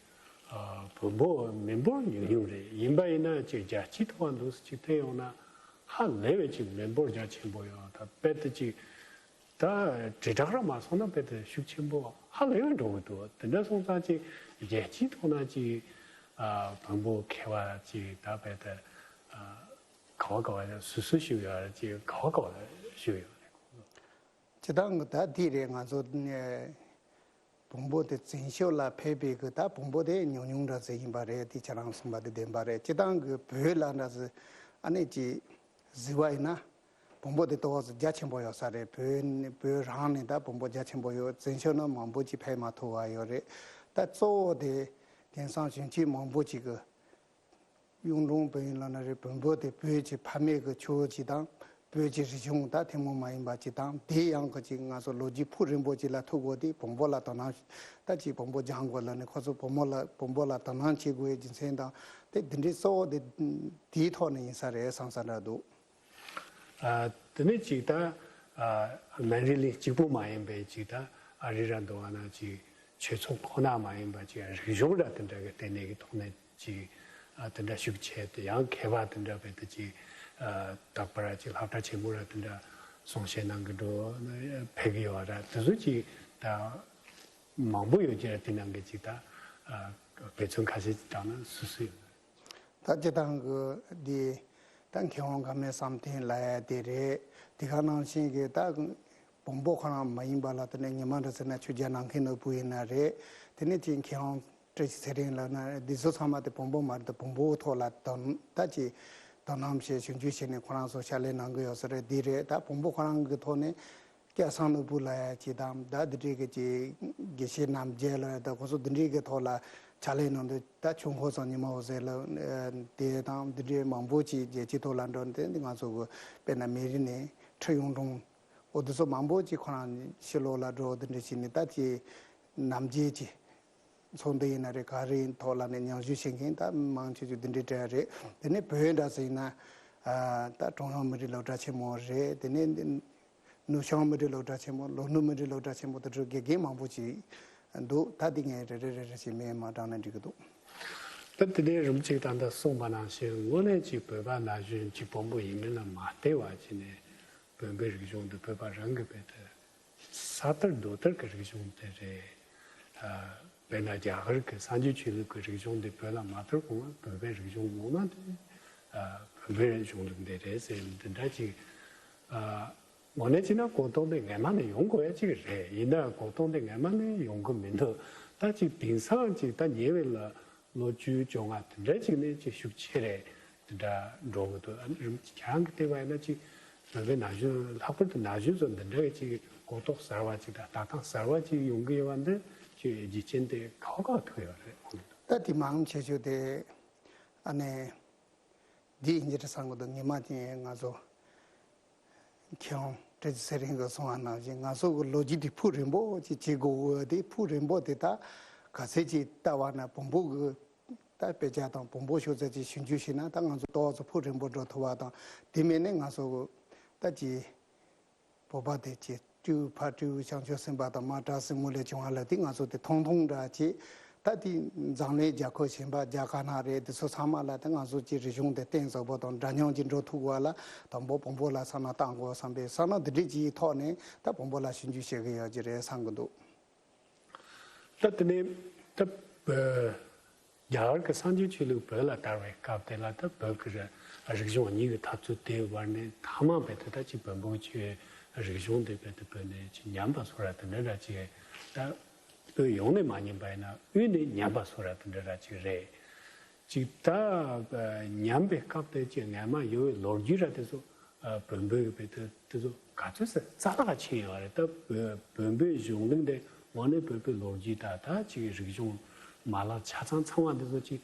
ཨ་བོན་པོ་མི་འབོར་ཉུང་ཉུང་རེད། ཡིན་པ་ཡིན་ན་ཅིག་རྒྱལ་སྤྱིའི་ཐོག་འདུག་སེ་ཅིག་བལྟས་ཡོང་ན་ཧ་ལས་པའི་ཅིག་མི་འབོར་རྒྱ་ཆེན་པོ་ཡོད། ད་རྦད་དེ་ཅིག་ད་དྲིལ་བསྒྲགས་ར་མ་སོང་ན་རྦད་དེ་ཤུགས་ཆེན་པོ་ཧ་ལས་པའི་འགྲོ་གི་འདུག་དེ་འདྲ་སོང་ཙང་ཅིག་རྒྱལ་སྤྱིའི་ཐོག་ན་ཅིག་ཨ་བོན་པོ་མཁས་པ་ཅིག་ད་རྦད་དེ་ཨ་ག་བ་ག་བ་སུ་སུ་ཞུགས་ཡོད་རེད། ཅིག་ག་བ་ག་བ་ཞུགས་ཡོད་རེད། སྤྱིར་བཏང་གི་ད་འདི་རེད། ང་ཚོ་ནས་བོན་པོ་དེ་བཙན་བྱོལ་ལ་ཕེབས་པའི་གི་ད་བོན་པོ་དེ་ཉུང་ཉུང་འདྲ་ཟིག་ཡིན་པ་རེད། དེ་ཁྱེད་རང་གསུངས་པ་དེ་བདེན་པ་རེད། སྤྱིར་བཏང་གི་བོད་ལ་འདྲ་ཟིག་ཨ་ནི་ཅིག་གཟིགས་པ་ཡིན་ན་བོན་པོ་དེ་ཏོག་ཙམ་རྒྱ་ཆེན་པོ་ཡོད་ས་རེད། བོད་ནི་བོད་རང་ནས་ད་བོན་པོ་རྒྱ་ཆེན་པོ་ཡོད། བཙན་བྱོལ་ན་མང་པོ་ཅིག་ཕེབས་མ་ཐུབ་པ་ཡོད་རེད། ད་གཙོ་བོ་དེ་དེང་སང་གཞོན་སྐྱེས་མང་པོ་ཅིག་གི་གཡུང་དྲུང་བོན་ལབ་ན་རེད། བོན་པོ་དེ་བོད་ཀྱི་ཕ་མེས་ཀྱི་ཆོས་ཅིག་དང་། བོད་ཀྱི་རིག་གཞུང་ད་ཐུན་མོང་མ་ཡིན་པ་ཅིག་དང་། དེ་ཡང་གི་ཅིག་ང་ཚོ་ལོ་རྒྱུས་ཕུགས་རིང་པོ་ཅིག་ལ་ཐུག་དགོས་དུས་བོན་པོ་ལ་དོ་སྣང་ད་ཅིག་བོན་པོ་སྦྱང་དགོས་ལབ་ནས་ཁོ་ཚོ་བོན་པོ་ལ་བོན་པོ་ལ་དོ་སྣང་བྱེད་དགོས་རྒྱུ་མཚན་དང་། དེ་འདི་འདྲའི་གཙོ་བོ་དེ་དེའི་ཐོག་ནས་ཡིན་ས་རེད་བསམ་ས་འདྲ་འདུག་ཨ། དེ་ནས་ཅིག་ད་ཨ་མན་རི་ལི་གཅིག་པུ་མ་ཡིན་པའི་ཅིག་ད་ཨ་རི་ར་འདུག་བ་ན་ཅིག་ཆོས་ཚོགས་ཁོ་ན་མ་ཡིན་པ་ཅིག་རིག་གཞུང་ར་དེ་འདྲ་གི་ལྟེ་གནས་ཀྱི་ཐོག་ནས་ཅིག་ཨ་དེ་འདྲ་ཤུགས་ཆེ་དེ་ཡང་མཁས་པ་དེ་འདྲ་བས་དེ་ཅིག་ཨ་རྟག་པར་ཅིག་སློབ་གྲྭ་ཆེན་མོ་ར་དེ་འདྲ་གསུང་བཤད་གནང་གི་འགྲོ་ཕེབས་ཀྱི་ཡོད་ར། དེ་ཚོ་ཅིག་ད་མང་པོ་ཡོད་ཀྱི་ར། དེ་ནང་གི་ཅིག་ད་ཨ་དཔེ་མཚོན་ཁ་ཤས་ཅིག་བཏང་ན་སུ་སུ་ཡོད། ད་སྤྱིར་བཏང་གི་འདི་ད་མཁས་དབང་ཀརྨ་བསམ་གཏན་ལབ་ཡ་དེ་རེད། དེ་ག་ནང་བཞིན་གྱི་ད་བོན་པོ་ཁོ་རང་མ་ཡིན་པ་ལ་དེ་ནས་ཉི་མ་འདྲ་ཟེར་ན་ཆོས་རྒྱལ་ནམ་མཁའི་ནོར་བུ་ཡིན་ན་རེད། དེ་ནས་ཅིག་མཁས་དབང་བཀྲ་ཤིས་ཚེ་རིང་ལབ་ན་རེད། འདི་ཚོ་ཚང་མ་དེ་བོན་པོ་མ་རེད། དེ་བོན་པོའི་ཐོག་ལ་དོ་ད་ཅིག་དོ་སྣང་བྱས་ཞིབ་འཇུག་བྱས་ནས་ཁོ་རང་ཚོ་ཕྱག་ལས་གནང་གི་ཡོད་ས་རེད། འདི་རེད། ད་བོན་པོ་ཁོ་རང་གི་ཐོག་ནས། སྐལ་བཟང་ནོར་བུ་ལགས་ཡ་ཅིག་དང་ད་འདི་འདྲའི་གི་ཅིག་དགེ་བཤེས་རྣམ་རྒྱལ་ལགས་ཡ་ད་ཁོ་ཚོ་འདི་འདྲའི་གི་ཐོག་ལ་ཕྱག་ལས་གནང་དུས་ད་ཆུང་ཁོ་ཚང་ཉི་མ་འོད་ཟེར་ལགས་དེ་དང་འདི་འདྲའི་མང་པོ་ཅིག་རྒྱལ་སྤྱིའི་ཐོག་ལ་འགྲོ་འདི་ང་ཚོ་གི་དཔེར་ན་མི་རིགས་ནས་ཁྲི་ཡོང་དྲུང་འོ་འདི་ཚོ་མང་པོ་ཅིག་ཁོ་རང་ཕྱི་ལོགས་ལ་འགྲོ་འདི་འདྲ་བྱས་ནས་ད་ཅིག་རྣམ་རྒྱལ་ཅིག་ཚོགས་འདུ་ཡིན་ན་རེད་ག་རེ་ཡིན་ཐོག་ལ་ནས་མཉམ་ཞུགས་བྱེད་མཁན་ད་མང་ཆེ་ཆེ་འདི་འདྲའི་གྲས་རེད། དེ་ནས་བོད་འདྲ་ཟེར་ཡིན་ན་ད་ཀྲུང་དབྱང་མི་རིགས་སློབ་གྲྭ་ཆེན་མོ་རེད། དེ་ནས་ནུབ་བྱང་མི་རིགས་སློབ་གྲྭ་ཆེན་མོ་ལྷོ་ནུབ་མི་རིགས་སློབ་གྲྭ་ཆེན་མོ་དེ་ཚོ་དགེ་རྒན་མང་པོ་ཅིག་འདུག་ད་འདི་ངས་རེ་རེ་རེ་རེ་བྱས་མེད་མ་དྲངས་ན་འགྲིག་གི་འདུག་ད་དེ་ནས་རིམ་གཅིག་ད་ལྟ་གསུངས་པ་ནང་བཞིན་དངོས་གནས་ཅིག་བོད་པ་ན་གཞོན་གཅིག་དཔོན་པོ་ཡིན་མིན་ལ་མ་ལྟོས་པ་བྱས་ནས་བོད་པའི་རིག་གཞུང་འདི་བོད་པ་རང་གི་བོད་དུ། ས་དར་རྡོ་དར་གྱི་རིག་གཞུང་དེ་རེད། ཨ། དཔེར་ན་རྒྱ་གར་གྱི་སངས་རྒྱས་ཆོས་ལུགས་ཀྱི་རིག་གཞུང་དེ་བོད་ལ་མ་དར་གོང་ལ་བོད་པའི་རིག་གཞུང་ངོ་མ་དེ་ཨ། བོད་པའི་གཞུང་ལུགས་དེ་རེད་ཟེར་འདི་འདྲ་ཅིག་ཨ། ངོ་ནས་བྱས་ན་གོ་རྟོགས་དེ་སྔ་མ་ནས་ཡོང་དགོས་ཡ་ཅིག་རེད། ཡིན་ན་གོ་རྟོགས་དེ་སྔ་མ་ནས་ཡོང་གི་མི་འདུག་ད་ཅིག་དེང་སང་ཅིག་ད་ཉེ་བའི་ལ་ལོ་བཅུ་བཅོ་ལྔ་དེ་འདྲ་ཅིག་ནས་ཅིག་ཤུགས་ཆེ་རེད། དེ་འདྲ་འགྲོ་གི་འདུག་ཨ་ནི་རིམ་གྱིས་ཁྱེད་རང་གི་ལྟེ་བ་ཡིན་ན་ཅིག་བོད་པའི་ན་གཞོན་ལྷག་པར་དུ་ན་གཞོན་ཚོ་འདི་འདྲ་གི་ཅིག་གོ་རྟོགས་གསར་བ་ཅིག་དང་ལྟ་སྟངས་གསར་བ་ཅིག་ཡོང་གི་ཡོད་པ་འདི་ཅིག་རྒྱུ་རྐྱེན་དེ་ག་བ་ག་ཐུག་ཡོད་རེད་ཁོང་ཚོ། ད་དེ་མང་ཆེ་ཤོས་དེ་ཨ་ནི་འདི་ཡིན་གྱི་རེད་བསམ་གི་འདུག་ཉི་མ་ཅིག་ང་ཚོ་མཁས་དབང་བཀྲ་ཤིས་ཚེ་རིང་གིས་གསུངས་པ་ནང་བཞིན་ང་ཚོ་གི་ལོ་རྒྱུས་དེ་ཕུགས་རིང་པོ་ཅིག་བྱེད་དགོས་འོས་དེ་ཕུགས་རིང་པོ་དེ་ད་ག་ཚད་ཅིག་ལྟ་བ་ན་བོན་པོ་གི་ད་དཔེ་ཆ་དང་བོན་པོ་ཤོག་ཚད་ཅིག་ཞིབ་འཇུག་བྱས་ན་ད་ང་ཚོ་ཏོག་ཙམ་ཕུགས་རིང་པོ་འགྲོ་ཐུབ་པ་དང་དེ་མིན་ནས་ང་ཚོ་ད་ཅིག་བོད་པ་དེ་ཅིག་སྤྲེའུ་ཕ་སྤྲེའུ་བྱང་ཆུབ་སེམས་དཔའ་དང་མ་བྲག་སྲིན་མོ་ལས་བྱུང་བ་ལ་དེ་ང་ཚོ་དེ་ཐུང་ཐུང་འདྲ་ཅིག་ད་དེ་འཛམ་གླིང་རྒྱལ་ཁབ་གཞན་པ་རྒྱ་དཀར་ནག་རེད་དེ་ཚོ་ཚང་མ་ལ་ད་ང་ཚོ་ཅིག་རིག་གཞུང་དེ་བརྟན་ཟབ་པོ་དང་འདྲ་མཉམ་ཅིག་འགྲོ་ཐུབ་པ་ལ་དང་པོ་བོན་པོ་ལ་བསམ་བློ་བཏང་དགོས་བསམ་པའི་བསམ་བློ་འདི་འདྲ་ཅིག་ཐོག་ནས་ད་བོན་པོ་ལ་ཞིབ་འཇུག་བྱེད་ཀྱི་ཡོད་ཀྱི་རེད་བསམ་གྱི་འདུག་ད་དེ་ནས་ད་བོད་རྒྱ་གར་གྱི་སངས་རྒྱས་ཆོས་ལུགས་བོད་ལ་དར་བའི་སྐབས་དེ་ལ་ད་བོད་ཀྱི་རིག་གཞུང་གཉིས་ཀྱི་འཐབ་རྩོད་དེའི་བར་ནས་ཐ་མ་བོད་དུ་ད་ཅིག་བོན་པོའི་ཆོས་རིག་གཞུང་དེ་བོད་དུ་བོད་ནས་ཅིག་ཉམས་པ་སོགས་ར་དེ་འདྲ་འདྲ་ཅིག་ད་བོད་ཡོངས་ནས་མ་ཉམས་པ་ཡིན་ན་དབུས་ནས་ཉམས་པ་སོགས་ར་དེ་འདྲ་འདྲ་ཅིག་རེད། ཅིག་ད་ཉམས་པའི་སྐབས་དེ་ཅིག་སྔ་མ་ཡོད་པའི་ལོ་རྒྱུས་ར་དེ་ཚོ། བོན་པོའི་བོད་དེ་དེ་ཚོ་ག་ཚོད་ཟེར་རྩ་བ་ཆེན་ཡོད་རེད་ད། བོན་པོའི་གཞུང་ལུགས་དེ་དངོས་གནས་བོད་པའི་ལོ་རྒྱུས་དང་ད་ཅིག་རིག་གཞུང་མ་ལག་ཆ་ཚང་ཚང་བ་འདི་ཚོ་ཅིག་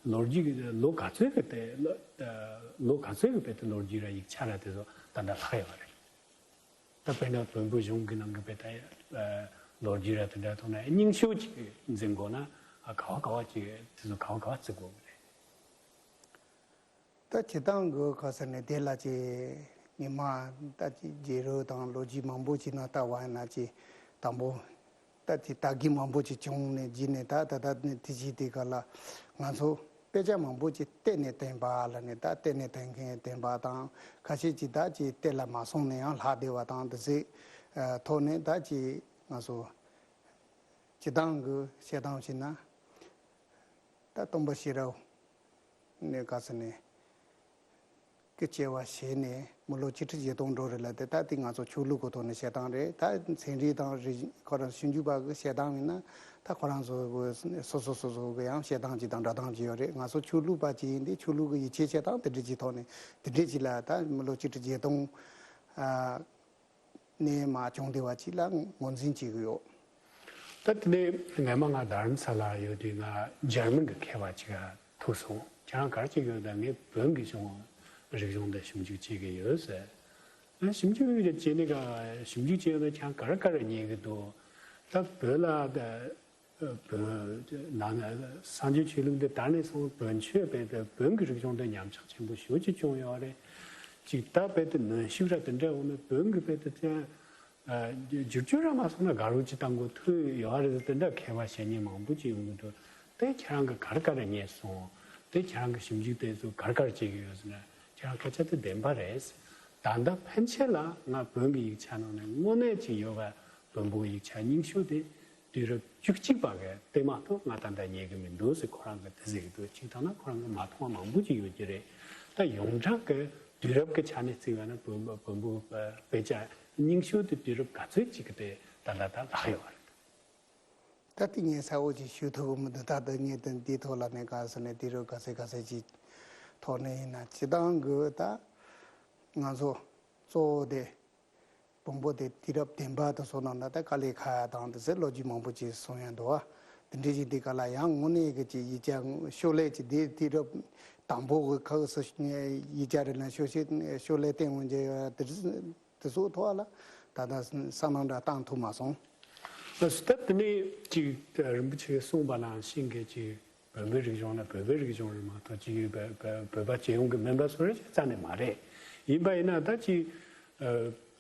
ལོ་རྒྱུས་ཀྱི་ལོ་ག་ཚོད་ཀྱི་དེ་ལོ་ག་ཚོད་ཀྱི་བོད་དེ་ལོ་རྒྱུས་ར་ཡིག་ཆ་ར་དེ་ཚོ་ད་ལྟ་ལྷག་ཡོད་རེད། ད་དཔེར་ན་བོན་པོའི་གཞུང་གི་ནང་གི་བོད་དེ་ལོ་རྒྱུས་ར་དེ་འདྲ་ཐོག་ན་རྙིང་ཤོས་ཅིག་འཛིན་དགོས་ན་ག་བ་ག་བ་ཅིག་དེ་ཚོ་ག་བ་ག་བ་བརྩི་དགོས་ཀྱི་རེད། ད་སྤྱིར་བཏང་གི་ག་ཟེར་ནས་དེ་ལ་ཅིག་ཉི་མ་ད་ཅིག་རྗེས་རབས་དང་ལོ་རྒྱུས་མང་པོ་ཅིག་ནང་ལྟ་བ་ཡིན་ན་ཅིག་དང་པོ་ད་ཅིག་ལྟ་གི་མང་པོ་ཅིག་བྱུང་ནས་རྗེས་ནས་ད་ད་ད་ནས་དེ་ཅིག་དེ་ག་ལ་ང་ཚོ་དཔེ་ཆ་མང་པོ་ཅིག་བལྟས་ནས་བསྟན་པ་ལ་ནས་ད་བལྟས་ནས་བསྟན་མཁན་བསྟན་པ་དང་ཁ་ཤས་ཅིག་ད་ཅིག་བལྟས་ལ་མ་སོང་ནས་ཡང་ལྷག་བསྡད་པ་དང་དེ་ཚོའི་ཐོག་ནས་ད་ཅིག་ང་ཚོ་སྤྱིར་བཏང་གི་བཤད་སྟངས་བྱས་ན། ད་སྟོན་པ་ཤེས་རབ་ནས་ག་ཚོད་ནས་སྐུ་སྐྱེ་བ་བཞེས་ནས་མི་ལོ་ཆིག་ཁྲི་བརྒྱད་སྟོང་འགྲོ་རེད་ལ་དེ་ད་དེ་ང་ཚོ་ཆོས་ལུགས་ཀྱི་ཐོག་ནས་བཤད་སྟངས་རེད། ད་ཚན་རིག་དང་རིག་ཁོ་རང་ཞིབ་འཇུག་པ་གི་བཤད་སྟངས་ཡིན་ན་ད་ཁོ་རང་ཚོ་གི་སོ་སོ་སོ་སོ་གི་ཡང་བཤད་སྟངས་ཅིག་དང་འགྲོ་སྟངས་ཅིག་ཡོད་རེད། ང་ཚོ་ཆོས་ལུགས་པ་ཅིག་ཡིན་དུས་ཆོས་ལུགས་ཀྱི་ཡིད་ཆེས་བཤད་སྟངས་དེ་འདྲ་ཅིག་ཐོག་ནས་དེ་འདྲ་ཅིག་ལ་ད་མི་ལོ་ཆིག་ཁྲི་བརྒྱད་སྟོང་ཨ། ནས་མ་བྱུང་བསྡད་པ་ཅིག་ལ་ངོས་འཛིན་བྱེད་ཀྱི་ཡོད། ད་དེ་ནས་སྔ་མ་ང་རྡ་རམ་ས་ལ་ཡོད་དུས་ང་འཇར་མན་གྱི་མཁས་པ་ཅིག་ཐུག་སོང་། ཁྱེད་རང་ག་རེ་བྱེད་ཀྱི་ཡོད་ད། ངས་བོན་གྱི་གཞུང་རིག་གཞུང་འདི་ཞིབ་འཇུག་བྱེད་ཀྱི་ཡོད་ཟེར། ཨ་ཞིབ་འཇུག་བྱེད་ནི་ག་ཞིབ་འཇུག་བྱེད་ཡོད་ད་ཁྱེད་རང་ག་རེ་ག་རེ་ཉན་གྱི་འདུག་ད་བོད་ལ་ད། བོན་ནང་ན་སངས་རྒྱས་ཆོས་ལུགས་འདི་དར་ནས་བཟུང་བོན་ཆོས་སྤེལ་ཏེ་བོན་གྱི་རིག་གཞུང་འདི་ཉམས་ཆག་ཆེན་པོ་ཞེ་པོ་ཅིག་བྱུང་ཡོད་རེད། ཅིག་ད་སྤེལ་ཏེ་གནོན་ཤུགས་ར་དེ་འདྲ་འོང་ན་བོན་གྱི་སྤེལ་ཏེ་ཅང་བསྒྱུར་བཅོས་ར་མ་སོང་ན་དགའ་རོགས་ཅིག་བཏང་དགོས་ཐུག་ཡོད་རེད། དེ་འདྲ་མཁས་པ་བཤད་མཁན་མང་པོ་ཅིག་ཡོང་གི་འདུག་དེ་ཁྱེད་རང་གི་ག་རེ་ག་རེ་ཉན་སོང་། དེ་ཁྱེད་རང་གི་ཞིབ་འཇུག་དེ་ཚོ་ག་རེ་ག་རེ་བྱེད་ཀྱི་ཡོད་ཟེར་ན་ཁྱེད་རང་སྐད་ཆ་དེ་བདེན་པ་རེད། ད་ལྟ་ཕན་ཆད་ལ་ང་བོན་གྱི་ཡིག་ཆ་ནང་ནས་དངོས་གནས་ཅིག་ཡོད་པ་བོན་པོའི་ཡིག་ཆ་རྙིང་ཤོས་དེ། དུས་རབས་བཅུ་གཅིག་པ་གི་དེ་མ་གཏོགས་ང་ད་ལྟ་ཉན་གི་མི་འདུག་ཟེར་ཁོ་རང་གིས་དེ་ཟེར་གི་འདུག་གཅིག་ཐ་ན་ཁོ་རང་གིས་མ་མཐོང་བ་མང་པོ་ཅིག་ཡོད་ཀྱི་རེད། ད་ཡོངས་གྲགས་ཀྱི་དུས་རབས་ཀྱི་ཆ་ནས་བརྩིས་པ་ན་བོན་བོན་པོ་དཔེ་ཆ་རྙིང་ཤོས་དེ་དུས་རབས་ག་ཚོད་ཅིག་གི་དེ་ད་ལྟ་ད་ལྷག་ཡོད་རེད། ད་དེ་ངས་གསལ་བོ་ཅིག་ཞུ་ཐུབ་ཀྱི་མི་འདུག་ད་ལྟ་ངས་དེ་འདིའི་ཐོག་ལ་ནས་ག་ཟེར་ནས་དུས་རབས་ག་ཚོད་ག་ཚོད་ཅིག་ཐོག་ནས་ཡིན་ན་སྤྱིར་བཏང་གི་ད་ང་ཚོ་གཙོ་བོ་དེ། བོན་པོ་དེ་དུས་རབས་བདུན་པ་དང་སོགས་ནང་ན་ད་དཀའ་ལས་ཁག་ཡ་དང་དེ་ཚོའི་ལོ་རྒྱུས་མང་པོ་ཅིག་གསུང་ཡ་འདུག་བ། དེ་འདྲ་ཞིག་དེ་ག་ལ་ཡང་དངོས་གནས་ཀྱི་ཅིག་ཡིག་ཆ་ཤོག་ལྷེ་ཅིག་དེ་དུས་རབས་དང་པོ་གི་ཁག་སུ་ཡིག་ཆ་རེ་ལ་ཤོག་ཤེ་ཤོག་ལྷེ་བསྟན་འོང་རྒྱུ་དེ་དེ་ཚོའི་ཐོག་ལ་ད་ལྟ་བསམ་བློ་འདྲ་བཏང་ཐུབ་མ་སོང་། ལགས་སོ། ད་དེ་ནས་ཅིག་རིན་པོ་ཆེས་གསུངས་པ་ནང་བཞིན་གྱི་ཅིག་བོན་པོའི་རིག་གཞུང་ལ་བོད་པའི་རིག་གཞུང་རེད་མ་གཏོགས་ཅིག་བོད་བོད་པ་སྤྱི་ཡོངས་ཀྱི་མིན་པ་སོགས་རེད་རྩ་ནས་མ་རེད། ཡིན་པ་ཡིན་ན་ད་ཅིག་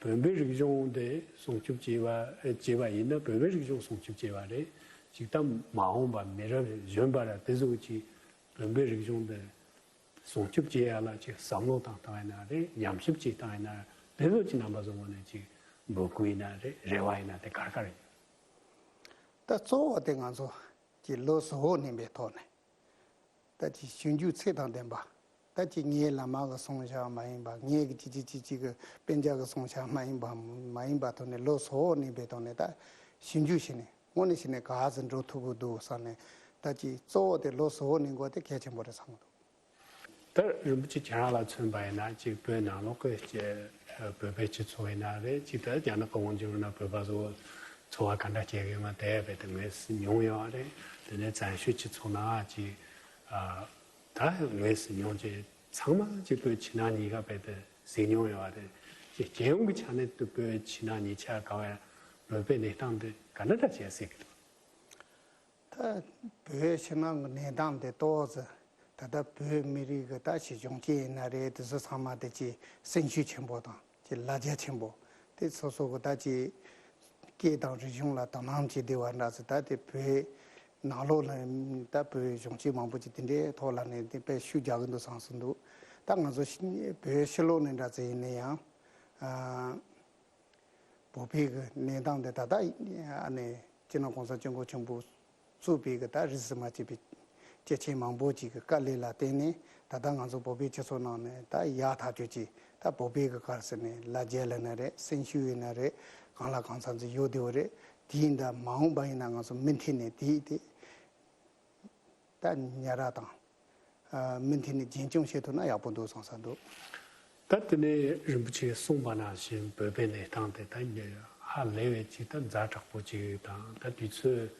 བོན་པོའི་རིག་གཞུང་དེ་སྲུང་སྐྱོབ་བྱས་པ་བྱས་པ་ཡིན་ན་བོད་པའི་རིག་གཞུང་སྲུང་སྐྱོབ་བྱས་པ་རེད། ཅིག་ད་མ་འོངས་པ་མི་རབས་གཞོན་པ་ར་དེ་ཚོ་ཅིག་བོན་པོའི་རིག་གཞུང་དེ་སྲུང་སྐྱོབ་བྱེད་ཡ་ལ་ཅིག་བསམ་བློ་བཏང་བཏང་ཡིན་ན་རེད། ཉམས་ཞིབ་བྱེད་བཏང་ཡིན་ན་རེད། དེ་ཚོ་ཅིག་རྣམ་པ་ཚོ་ངོས་ནས་ཅིག་འབོད་སྐུལ་ཡིན་ན་རེད། རེ་བ་ཡིན་ན་དེ་ག་རེ་ག་རེ་ཡིན། ད་གཙོ་བོ་དེ་ང་ཚོ་ཀྱི་ལོ་གསོལ་བ་ནན་པའི་ཐོག་ནས་ད་ཅིག་ཞིབ་འཇུག་ཚད་དང་ལྡན་པ། ད་ཅིག་ངའི་བླ་མ་གི་གསུང་བཤད་མ་ཡིན་པ། ངའི་གི་ཅི་ཅི་ཅི་ཅི་གི་སྤུན་ཀྱག་གི་གསུང་བཤད་མ་ཡིན་པ་མ་ཡིན་པ་ཐོག་ནས་ལོ་གསོལ་བ་ནན་པའི་ཐོག་ནས་ད་ཞིབ་འཇུག་བྱས་ནས་དངོས་གནས་བྱས་ནས་ག་ཚོད་འགྲོ་ཐུབ་ཀྱི་འདུག་བསམ་ནས། ད་ཅིག་གཙོ་བོ་དེ་ལོ་གསོལ་བ་ནན་དགོས་དེ་གལ་ཆེན་པོ་རེད་བསམ་གྱི་འདུག་ད་རིན་པོ་ཆེ་ཁྱེད་རང་ལ་མཚོན་པ་ཡིན་ན་ཅིག་བོད་ནང་ལོགས་ཀྱི་ཅིག་བོད་པའི་སྤྱི་ཚོགས་ཡིན་ན་རེད། ཅིག་ད་རྒྱ་ནག་གི་དབང་སྒྱུར་ན་བོད་པ་ཚོ་འཚོ་བ་ག་འདྲ་སྐྱེལ་གི་ཡོད་མ་དེ་རྦད་དེ་ངོས་སུ་མྱོང་ཡོད་རེད། དེ་ནས་བཙན་བྱོལ་སྤྱི་ཚོགས་ནང་ཅིག་ད་ངོས་སུ་མྱོང་ཅིག་ཚང་མ་ཅིག་བོད་ཕྱི་ནང་གཉིས་ཀ་རྦད་དེ་གཟིགས་མྱོང་ཡོད་རེད། ཅིག་རྒྱལ་ཡོངས་ཀྱི་ཆ་ནས་དུ་བོད་ཕྱི་ནང་གཉིས་ཆ་ག་བའི་བོད་པའི་གནས་སྟངས་དེ་ག་འདྲ་འདྲ་བྱས་སྲིད་ཀྱི་འདུག་ད་བོད་ཕྱི་ནང་གི་གནས་སྟངས་དེ་ཏོག་ཙམ་ད་ལྟ་བོད་མི་རིགས་ཀྱི་ད་ཅིག་གཞོན་སྐྱེས་ཡིན་ན་རེད། དེ་ཚོ་ཚང་མ་དེ་ཅིག་སེམས་ཤུགས་ཆེན་པོ་དང་ཅིག་ལ་རྒྱ་ཆེན་པོ། དེ་སོ་སོ་གི་ད་ཅིག་སྐད་དང་རིག་གཞུང་ལ་དོ་སྣང་བྱེད་བདེ་བ་འདྲ་ཟེར། ད་དེ་བོད་ནང་ལོགས་ལ་ད་བོད་གཞོན་སྐྱེས་མང་པོ་ཅིག་དེ་འདྲའི་ཐོག་ལ་ནས་དེ་དཔེ་ཤུགས་རྒྱག་གི་འདུག་བསམ་སོང་འདུག་ད་ང་ཚོ་ཤི་བོད་ཕྱི་ལོགས་ནས་འདྲ་ཟེར་ཡིན་ན་ཡང་ཨ། བོད་པའི་གི་གནས་སྟངས་དེ་ད་ལྟ་ཨ་ནི་སྤྱི་ནོར་༸གོང་ས་༸སྐྱབས་མགོན་ཆེན་པོ་གཙོས་པའི་གི་ད་རིས་སུ་མ་ཆད་པའི་སྐྱེས་ཆེན་མང་པོ་ཅིག་གི་དཀའ་ལས་ལ་བརྟེན་ནས་ད་ལྟ་ང་ཚོ་བོད་པའི་སྤྱི་ཚོགས་ནང་ནས་ད་ཡག་ཐག་ཆོད་ཅིག་ད་བོད་པའི་གི་ག་རེ་ཟེར་ནས་ལ་རྒྱ་ལ་ན་རེད། སེམས་ཤུགས་ཡིན་ན་རེད། གང་ལ་གང་འཚམ་ཅིག་ཡོད་བདེ་བོ་རེད། དེ་ཡིན་ད་མ་འོངས་པ་ཡིན་ན་ང་ཚོ་མུ་མཐུད་ནས་དེ་དེ། ད་ཉར་ར་དང་། ཨ་མུ་མཐུད་ནས་རྒྱུན་སྐྱོང་བྱེད་ཐུབ་ན་ཡག་པོ་འདུག་བསམ་ས་འདུག་ད་དེ་ནས་རིན་པོ་ཆེས་གསུངས་པ་ནང་བཞིན་བོད་པའི་གནས་སྟངས་དེ་ད་ཧ་ལས་པའི་ཅིག་ད་ཛ་དྲག་པོ་ཅིག་དང་། ད་དུས་ཚོད་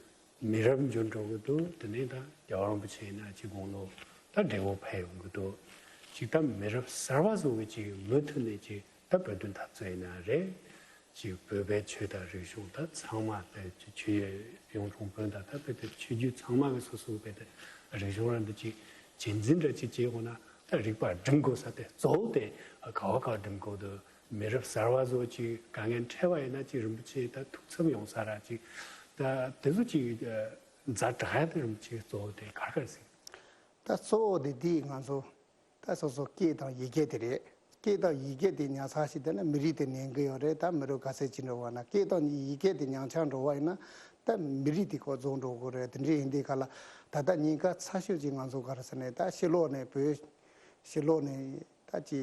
མི་རབས་འགྱུར་འགྲོ་གི་འདུག་དེ་ནས་ད་རྒྱལ་བ་རིན་པོ་ཆེ་ཡིན་ན་ཅིག་དགུང་ལོ་ད་བགྲེས་པོ་ཕེབས་ཡོང་གི་འདུག་ཅིག་ད་མི་རབས་གསར་པ་ཚོ་གི་ཅིག་མུ་མཐུད་ནས་ཅིག་ད་བོད་དོན་འཐབ་རྩོད་ཡིན་ན་རེད། ཅིག་བོད་པའི་ཆོས་དང་རིག་གཞུང་ད་ཚང་མ་དེ་ཆོས་ཡོངས་གྲོང་དཔོན་དང་ད་བོད་དེ་ཆོས་བརྒྱུད་ཚང་མ་གི་སོ་སོ་བོད་དེ་རིག་གཞུང་ར་འདི་ཅིག་གཅེས་འཛིན་འདྲ་ཅིག་བྱེད་དགོས་ན་ད་རིག་པ་སྒྲིམ་དགོས་ས་དེ་གཙོ་བོ་དེ་ག་བ་ག་སྒྲིམ་དགོས་འདུག་མི་རབས་གསར་བ་ཚོ་ཅིག་དཀའ་ངལ་འཕྲད་པ་ཡིན་ན་ཅིག་རིན་པོ་ཆེ་ད་ཐུགས་འཚབ་ཡོང་ས་ར་ཅིག་ད་དེ་ཚོ་ཅིག་ཛ་དྲག་ཡ་དེ་རིན་པོ་ཆེ་གཙོ་བོ་དེ་ག་རེ་ག་རེ་ཟེར། ད་གཙོ་བོ་དེ་དེ་ང་ཚོ་ད་སོ་སོ་སྐད་དང་ཡི་གེ་དེ་རེད། སྐད་དང་ཡི་གེ་དེ་ཉར་ཚགས་བྱས་བསྡད་ན་མི་རིགས་དེ་གནས་ཀྱི་ཡོད་རེད། ད་མི་རབས་ག་ཚད་ཅིག་འགྲོ་བ་ན་སྐད་དང་ཡི་གེ་དེ་ཉམས་ཆག་འགྲོ་བ་ཡིན་ན་ད་མི་རིགས་དེ་ཁོ་རྫོགས་འགྲོ་གི་རེད། དེ་འདྲ་ཡིན་དུས་ག་ལ་ད་ལྟ་ཉེན་ཁ་ཚ་ཤོས་ཅིག་ང་ཚོ་ག་རེ་ཟེར་ནས་ད་ཕྱི་ལོགས་ནས་བོད་ཕྱི་ལོགས་ནས་ད་ཅི་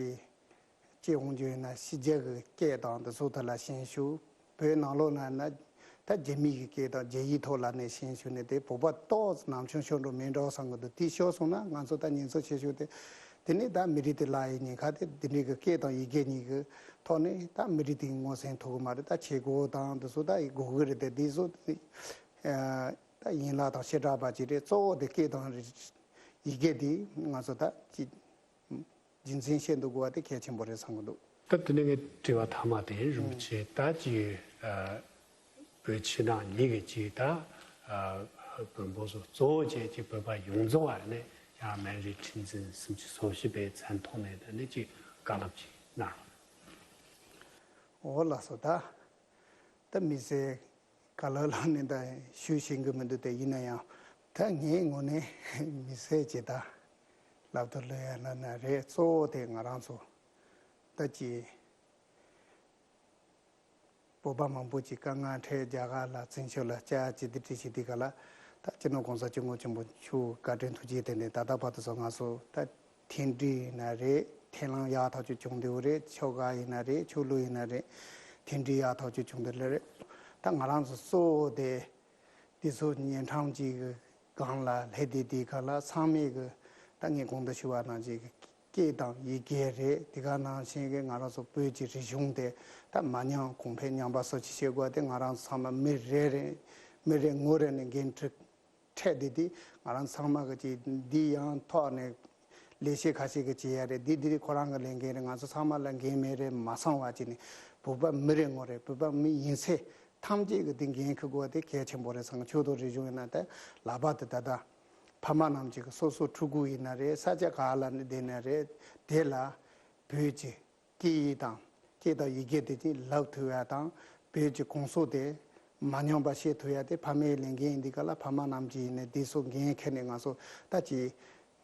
ཅི་འོང་རྒྱུ་ཡིན་ན་ཕྱི་རྒྱལ་གྱི་སྐད་དང་དེ་ཚོ་ཐད་ལ་ཤན་ཤུགས། བོད་ནང་ལོགས་ན་ན་ད་རྒྱ་མི་གི་སྐད་དང་རྒྱ་ཡིག་ཐོག་ལ་ནས་ཤེས་ཤུགས་ནས་དེ་བོད་པ་ཏོག་ཙམ་ནམ་བྱུང་ཤོར་འགྲོ་མེད་འགྲོ་བསམ་གི་འདུག་དེ་ཤོར་སོང་ན་ང་ཚོ་ད་ཉེན་ཚབས་ཆེ་ཤོས་དེ་དེ་ནས་ད་མི་རིགས་དེ་བརླག་ཡའི་ཉེན་ཁ་དེ་དེ་འདྲའི་གི་སྐད་དང་ཡི་གེ་གཉིས་ཀྱི་ཐོག་ནས་ད་མི་རིགས་དེ་ངོ་ཟིན་ཐུབ་གི་མ་རེད། ད་བྱེད་སྒོ་དང་དེ་ཚོ་ད་དགོས་གི་རེད། དེ་དེ་ཚོ་དེ་ད་ཡན་ལག་དང་བྱེ་བྲག་པ་ཅིག་རེད། གཙོ་བོ་དེ་སྐད་དང་ཡི་གེ་དེ་ང་ཚོ་ད་ཅི། རྒྱུ་མཚན་བཤད་འདུག་དགོས་པ་དེ་གལ་ཆེན་པོ་རེད་བསམ་གི་འདུག་ད་དེ་ནས་ངའི་དྲི་བ་མཐའ་མ་དེ་རིན་པོ་ཆེ་ད་ཅིག་ཨ་བོད་ཕྱི་ནང་གཉིས་ཀྱི་ཅིག་ད་ཨ་བོན་པོ་ཚོ་གཙོ་བོ་བྱས་ཀྱི་བོད་པ་ཡོངས་རྫོགས་བར་ནས་ཡང་སྨན་རིའི་ཁྲི་འཛིན་སུམ་ཅུ་སོ་བཞི་པའི་མཚན་ཐོག་ནས་དེ་ནས་ཅིག་བཀའ་སློབ་ཅིག་གནང་རོགས། འོ་ལགས་སོ། ད་ད་མི་ཚེ་ག་ལ་ལ་ནི་ད་ཞུ་ཤེས་གི་མི་འདུག་དེ་ཡིན་ན་ཡང་ད་ངའི་ངོས་ནས་མི་ཚེ་ཇི་ལྟར་ལབ་ཏུ་ལོས་ཡ་ན་ན་རེད། གཙོ་བོ་དེ་ང་རང་ཚོ་ད་ཅི་བོད་པ་མང་པོ་ཅིག་དཀའ་ངལ་འཕྲད་རྒྱ་གར་ལ་བཙན་བྱོལ་ལ་བཅར་ཅི་དེ་བྲིས་ཤིག་དེ་ག་ལ་ད་སྤྱི་ནོར་༸གོང་ས་༸སྐྱབས་མགོན་ཆེན་པོ་མཆོག་བཀའ་དྲིན་ཐུགས་རྗེ་དེ་ནས་ད་ལྟ་བར་དུ་སོ་ང་ཚོ་ད། མཐུན་སྒྲིལ་ཡིན་ན་རེད། མཐུན་ལམ་ཡག་ཐག་ཆོད་བྱུང་བསྡད་ཡོད་རེད། ཆོལ་ཁ་ཡིན་ན་རེད། ཆོས་ལུགས་ཡིན་ན་རེད། མཐུན་སྒྲིལ་ཡག་ཐག་ཆོད་བྱུང་བསྡད་ཡོད་རེད། ད་ང་རང་ཚོ་གཙོ་བོ་དེ་དེ་ཚོ་ཉེ་འགྲམ་གཅིག་གི་སྒང་ལ་སླེབས་བསྡད་དེ་ག་ལ་ཚང་མས་གི་ད་ངས་གོང་དུ་ཞུ་བ་ནང་བཞིན་གི་ སྐད་དང་ཡི་གེ་རེད། དེ་ག་ནང་བཞིན་གྱི་ང་རང་ཚོ་བོད་ཀྱི་རིག་གཞུང་དེ་ད་མ་ཉམས་གོང་འཕེལ་ཉམས་པ་སོགས་ཀྱི་བྱེད་དགོས་དེ། ང་རང་ཚོ་ཚང་མ་མི་རེ་རེ་མི་རེ་ངོ་རེ་ནས་འགན་འཁྲི་འཕྲད་དེ། དེ་ང་རང་ཚང་མ་གི་ཅིག་འདི་ཡང་ཐོག་ནས་ལས་བྱེད་ཁ་ཤས་ཀྱི་བྱེད་ཡ་རེད། འདི་འདི་ཁོ་རང་གི་ལས་འགན་རེད། ང་ཚོ་ཚང་མ་ལ་འགན་མེད་རེད་མ་བསམ་པ་ཅིག་ནས་བོད་པ་མི་རེ་ངོ་རེ་བོད་པ་མི་ཡིན་ཚེ་ཐམས་ཅད་ཀྱི་དེ་འགན་འཁུར་དགོས་དེ་གལ་ཆེན་པོ་རེད་བསམ་གི། ཆོས་དང་རིག་གཞུང་ཡིན་ན་ད་ལག་པ་དེ་ད་ལྟ་ཕ་མ་རྣམས་ཀྱི་སོ་སོ་ཕྲུ་གུ་ཡིན་ན་རེད། ས་ཆ་ག་ལ་ནས་བསྡད་ན་རེད། དེ་ལ་བོད་ཀྱི་སྐད་ཡིག་དང་སྐད་དང་ཡི་གེ་དེ་ཅིག་ལབ་ཐུབ་ཡ་དང་། བོད་ཀྱི་གོམས་སྲོལ་དེ་མ་ཉམས་པ་ཤེས་ཐུབ་ཡ་དེ་ཕ་མའི་ལས་འགན་ཡིན། འདི་ག་ལ་ཕ་མ་རྣམས་ཀྱིས་ཡིན་ནའི་དེ་ཚོ་འགན་འཁྱེར་ནས་ང་ཚོ་ད་ཅིག་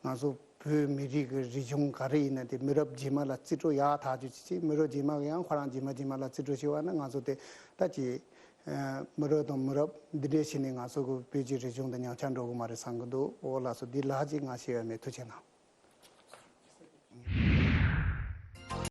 ང་ཚོ་བོད་མི་རིགས་ཀྱི་རིག་གཞུང་ག་རེ་ཡིན་ན་དེ་མི་རབས་རྗེས་མ་ལ་རྩིས་སྤྲོད་ཡག་ཐག་ཆོད་ཅིག་ཅིག་མི་རབས་རྗེས་མ་གིས་ཡང་ཁོ་རང་རྗེས་མ་རྗེས་མ་ལ་རྩིས་སྤྲོད་བྱས་པ་ན་ང་ཚོ་དེ་ད་ཅིག་ཨ་མི་རབས་དང་མི་རབས་འདི་འདྲས་བྱས་ནས་ང་ཚོ་གི་བོད་ཀྱི་རིག་གཞུང་དེ་ཉམས་ཆག་འགྲོ་གི་མ་རེད་བསམ་གི་འདུག་འོ་ལགས་སོ། འདི་ལགས་ཅིག་ང་ཞུ་ཡ་མེད། ཐུགས་རྗེ་གནང་།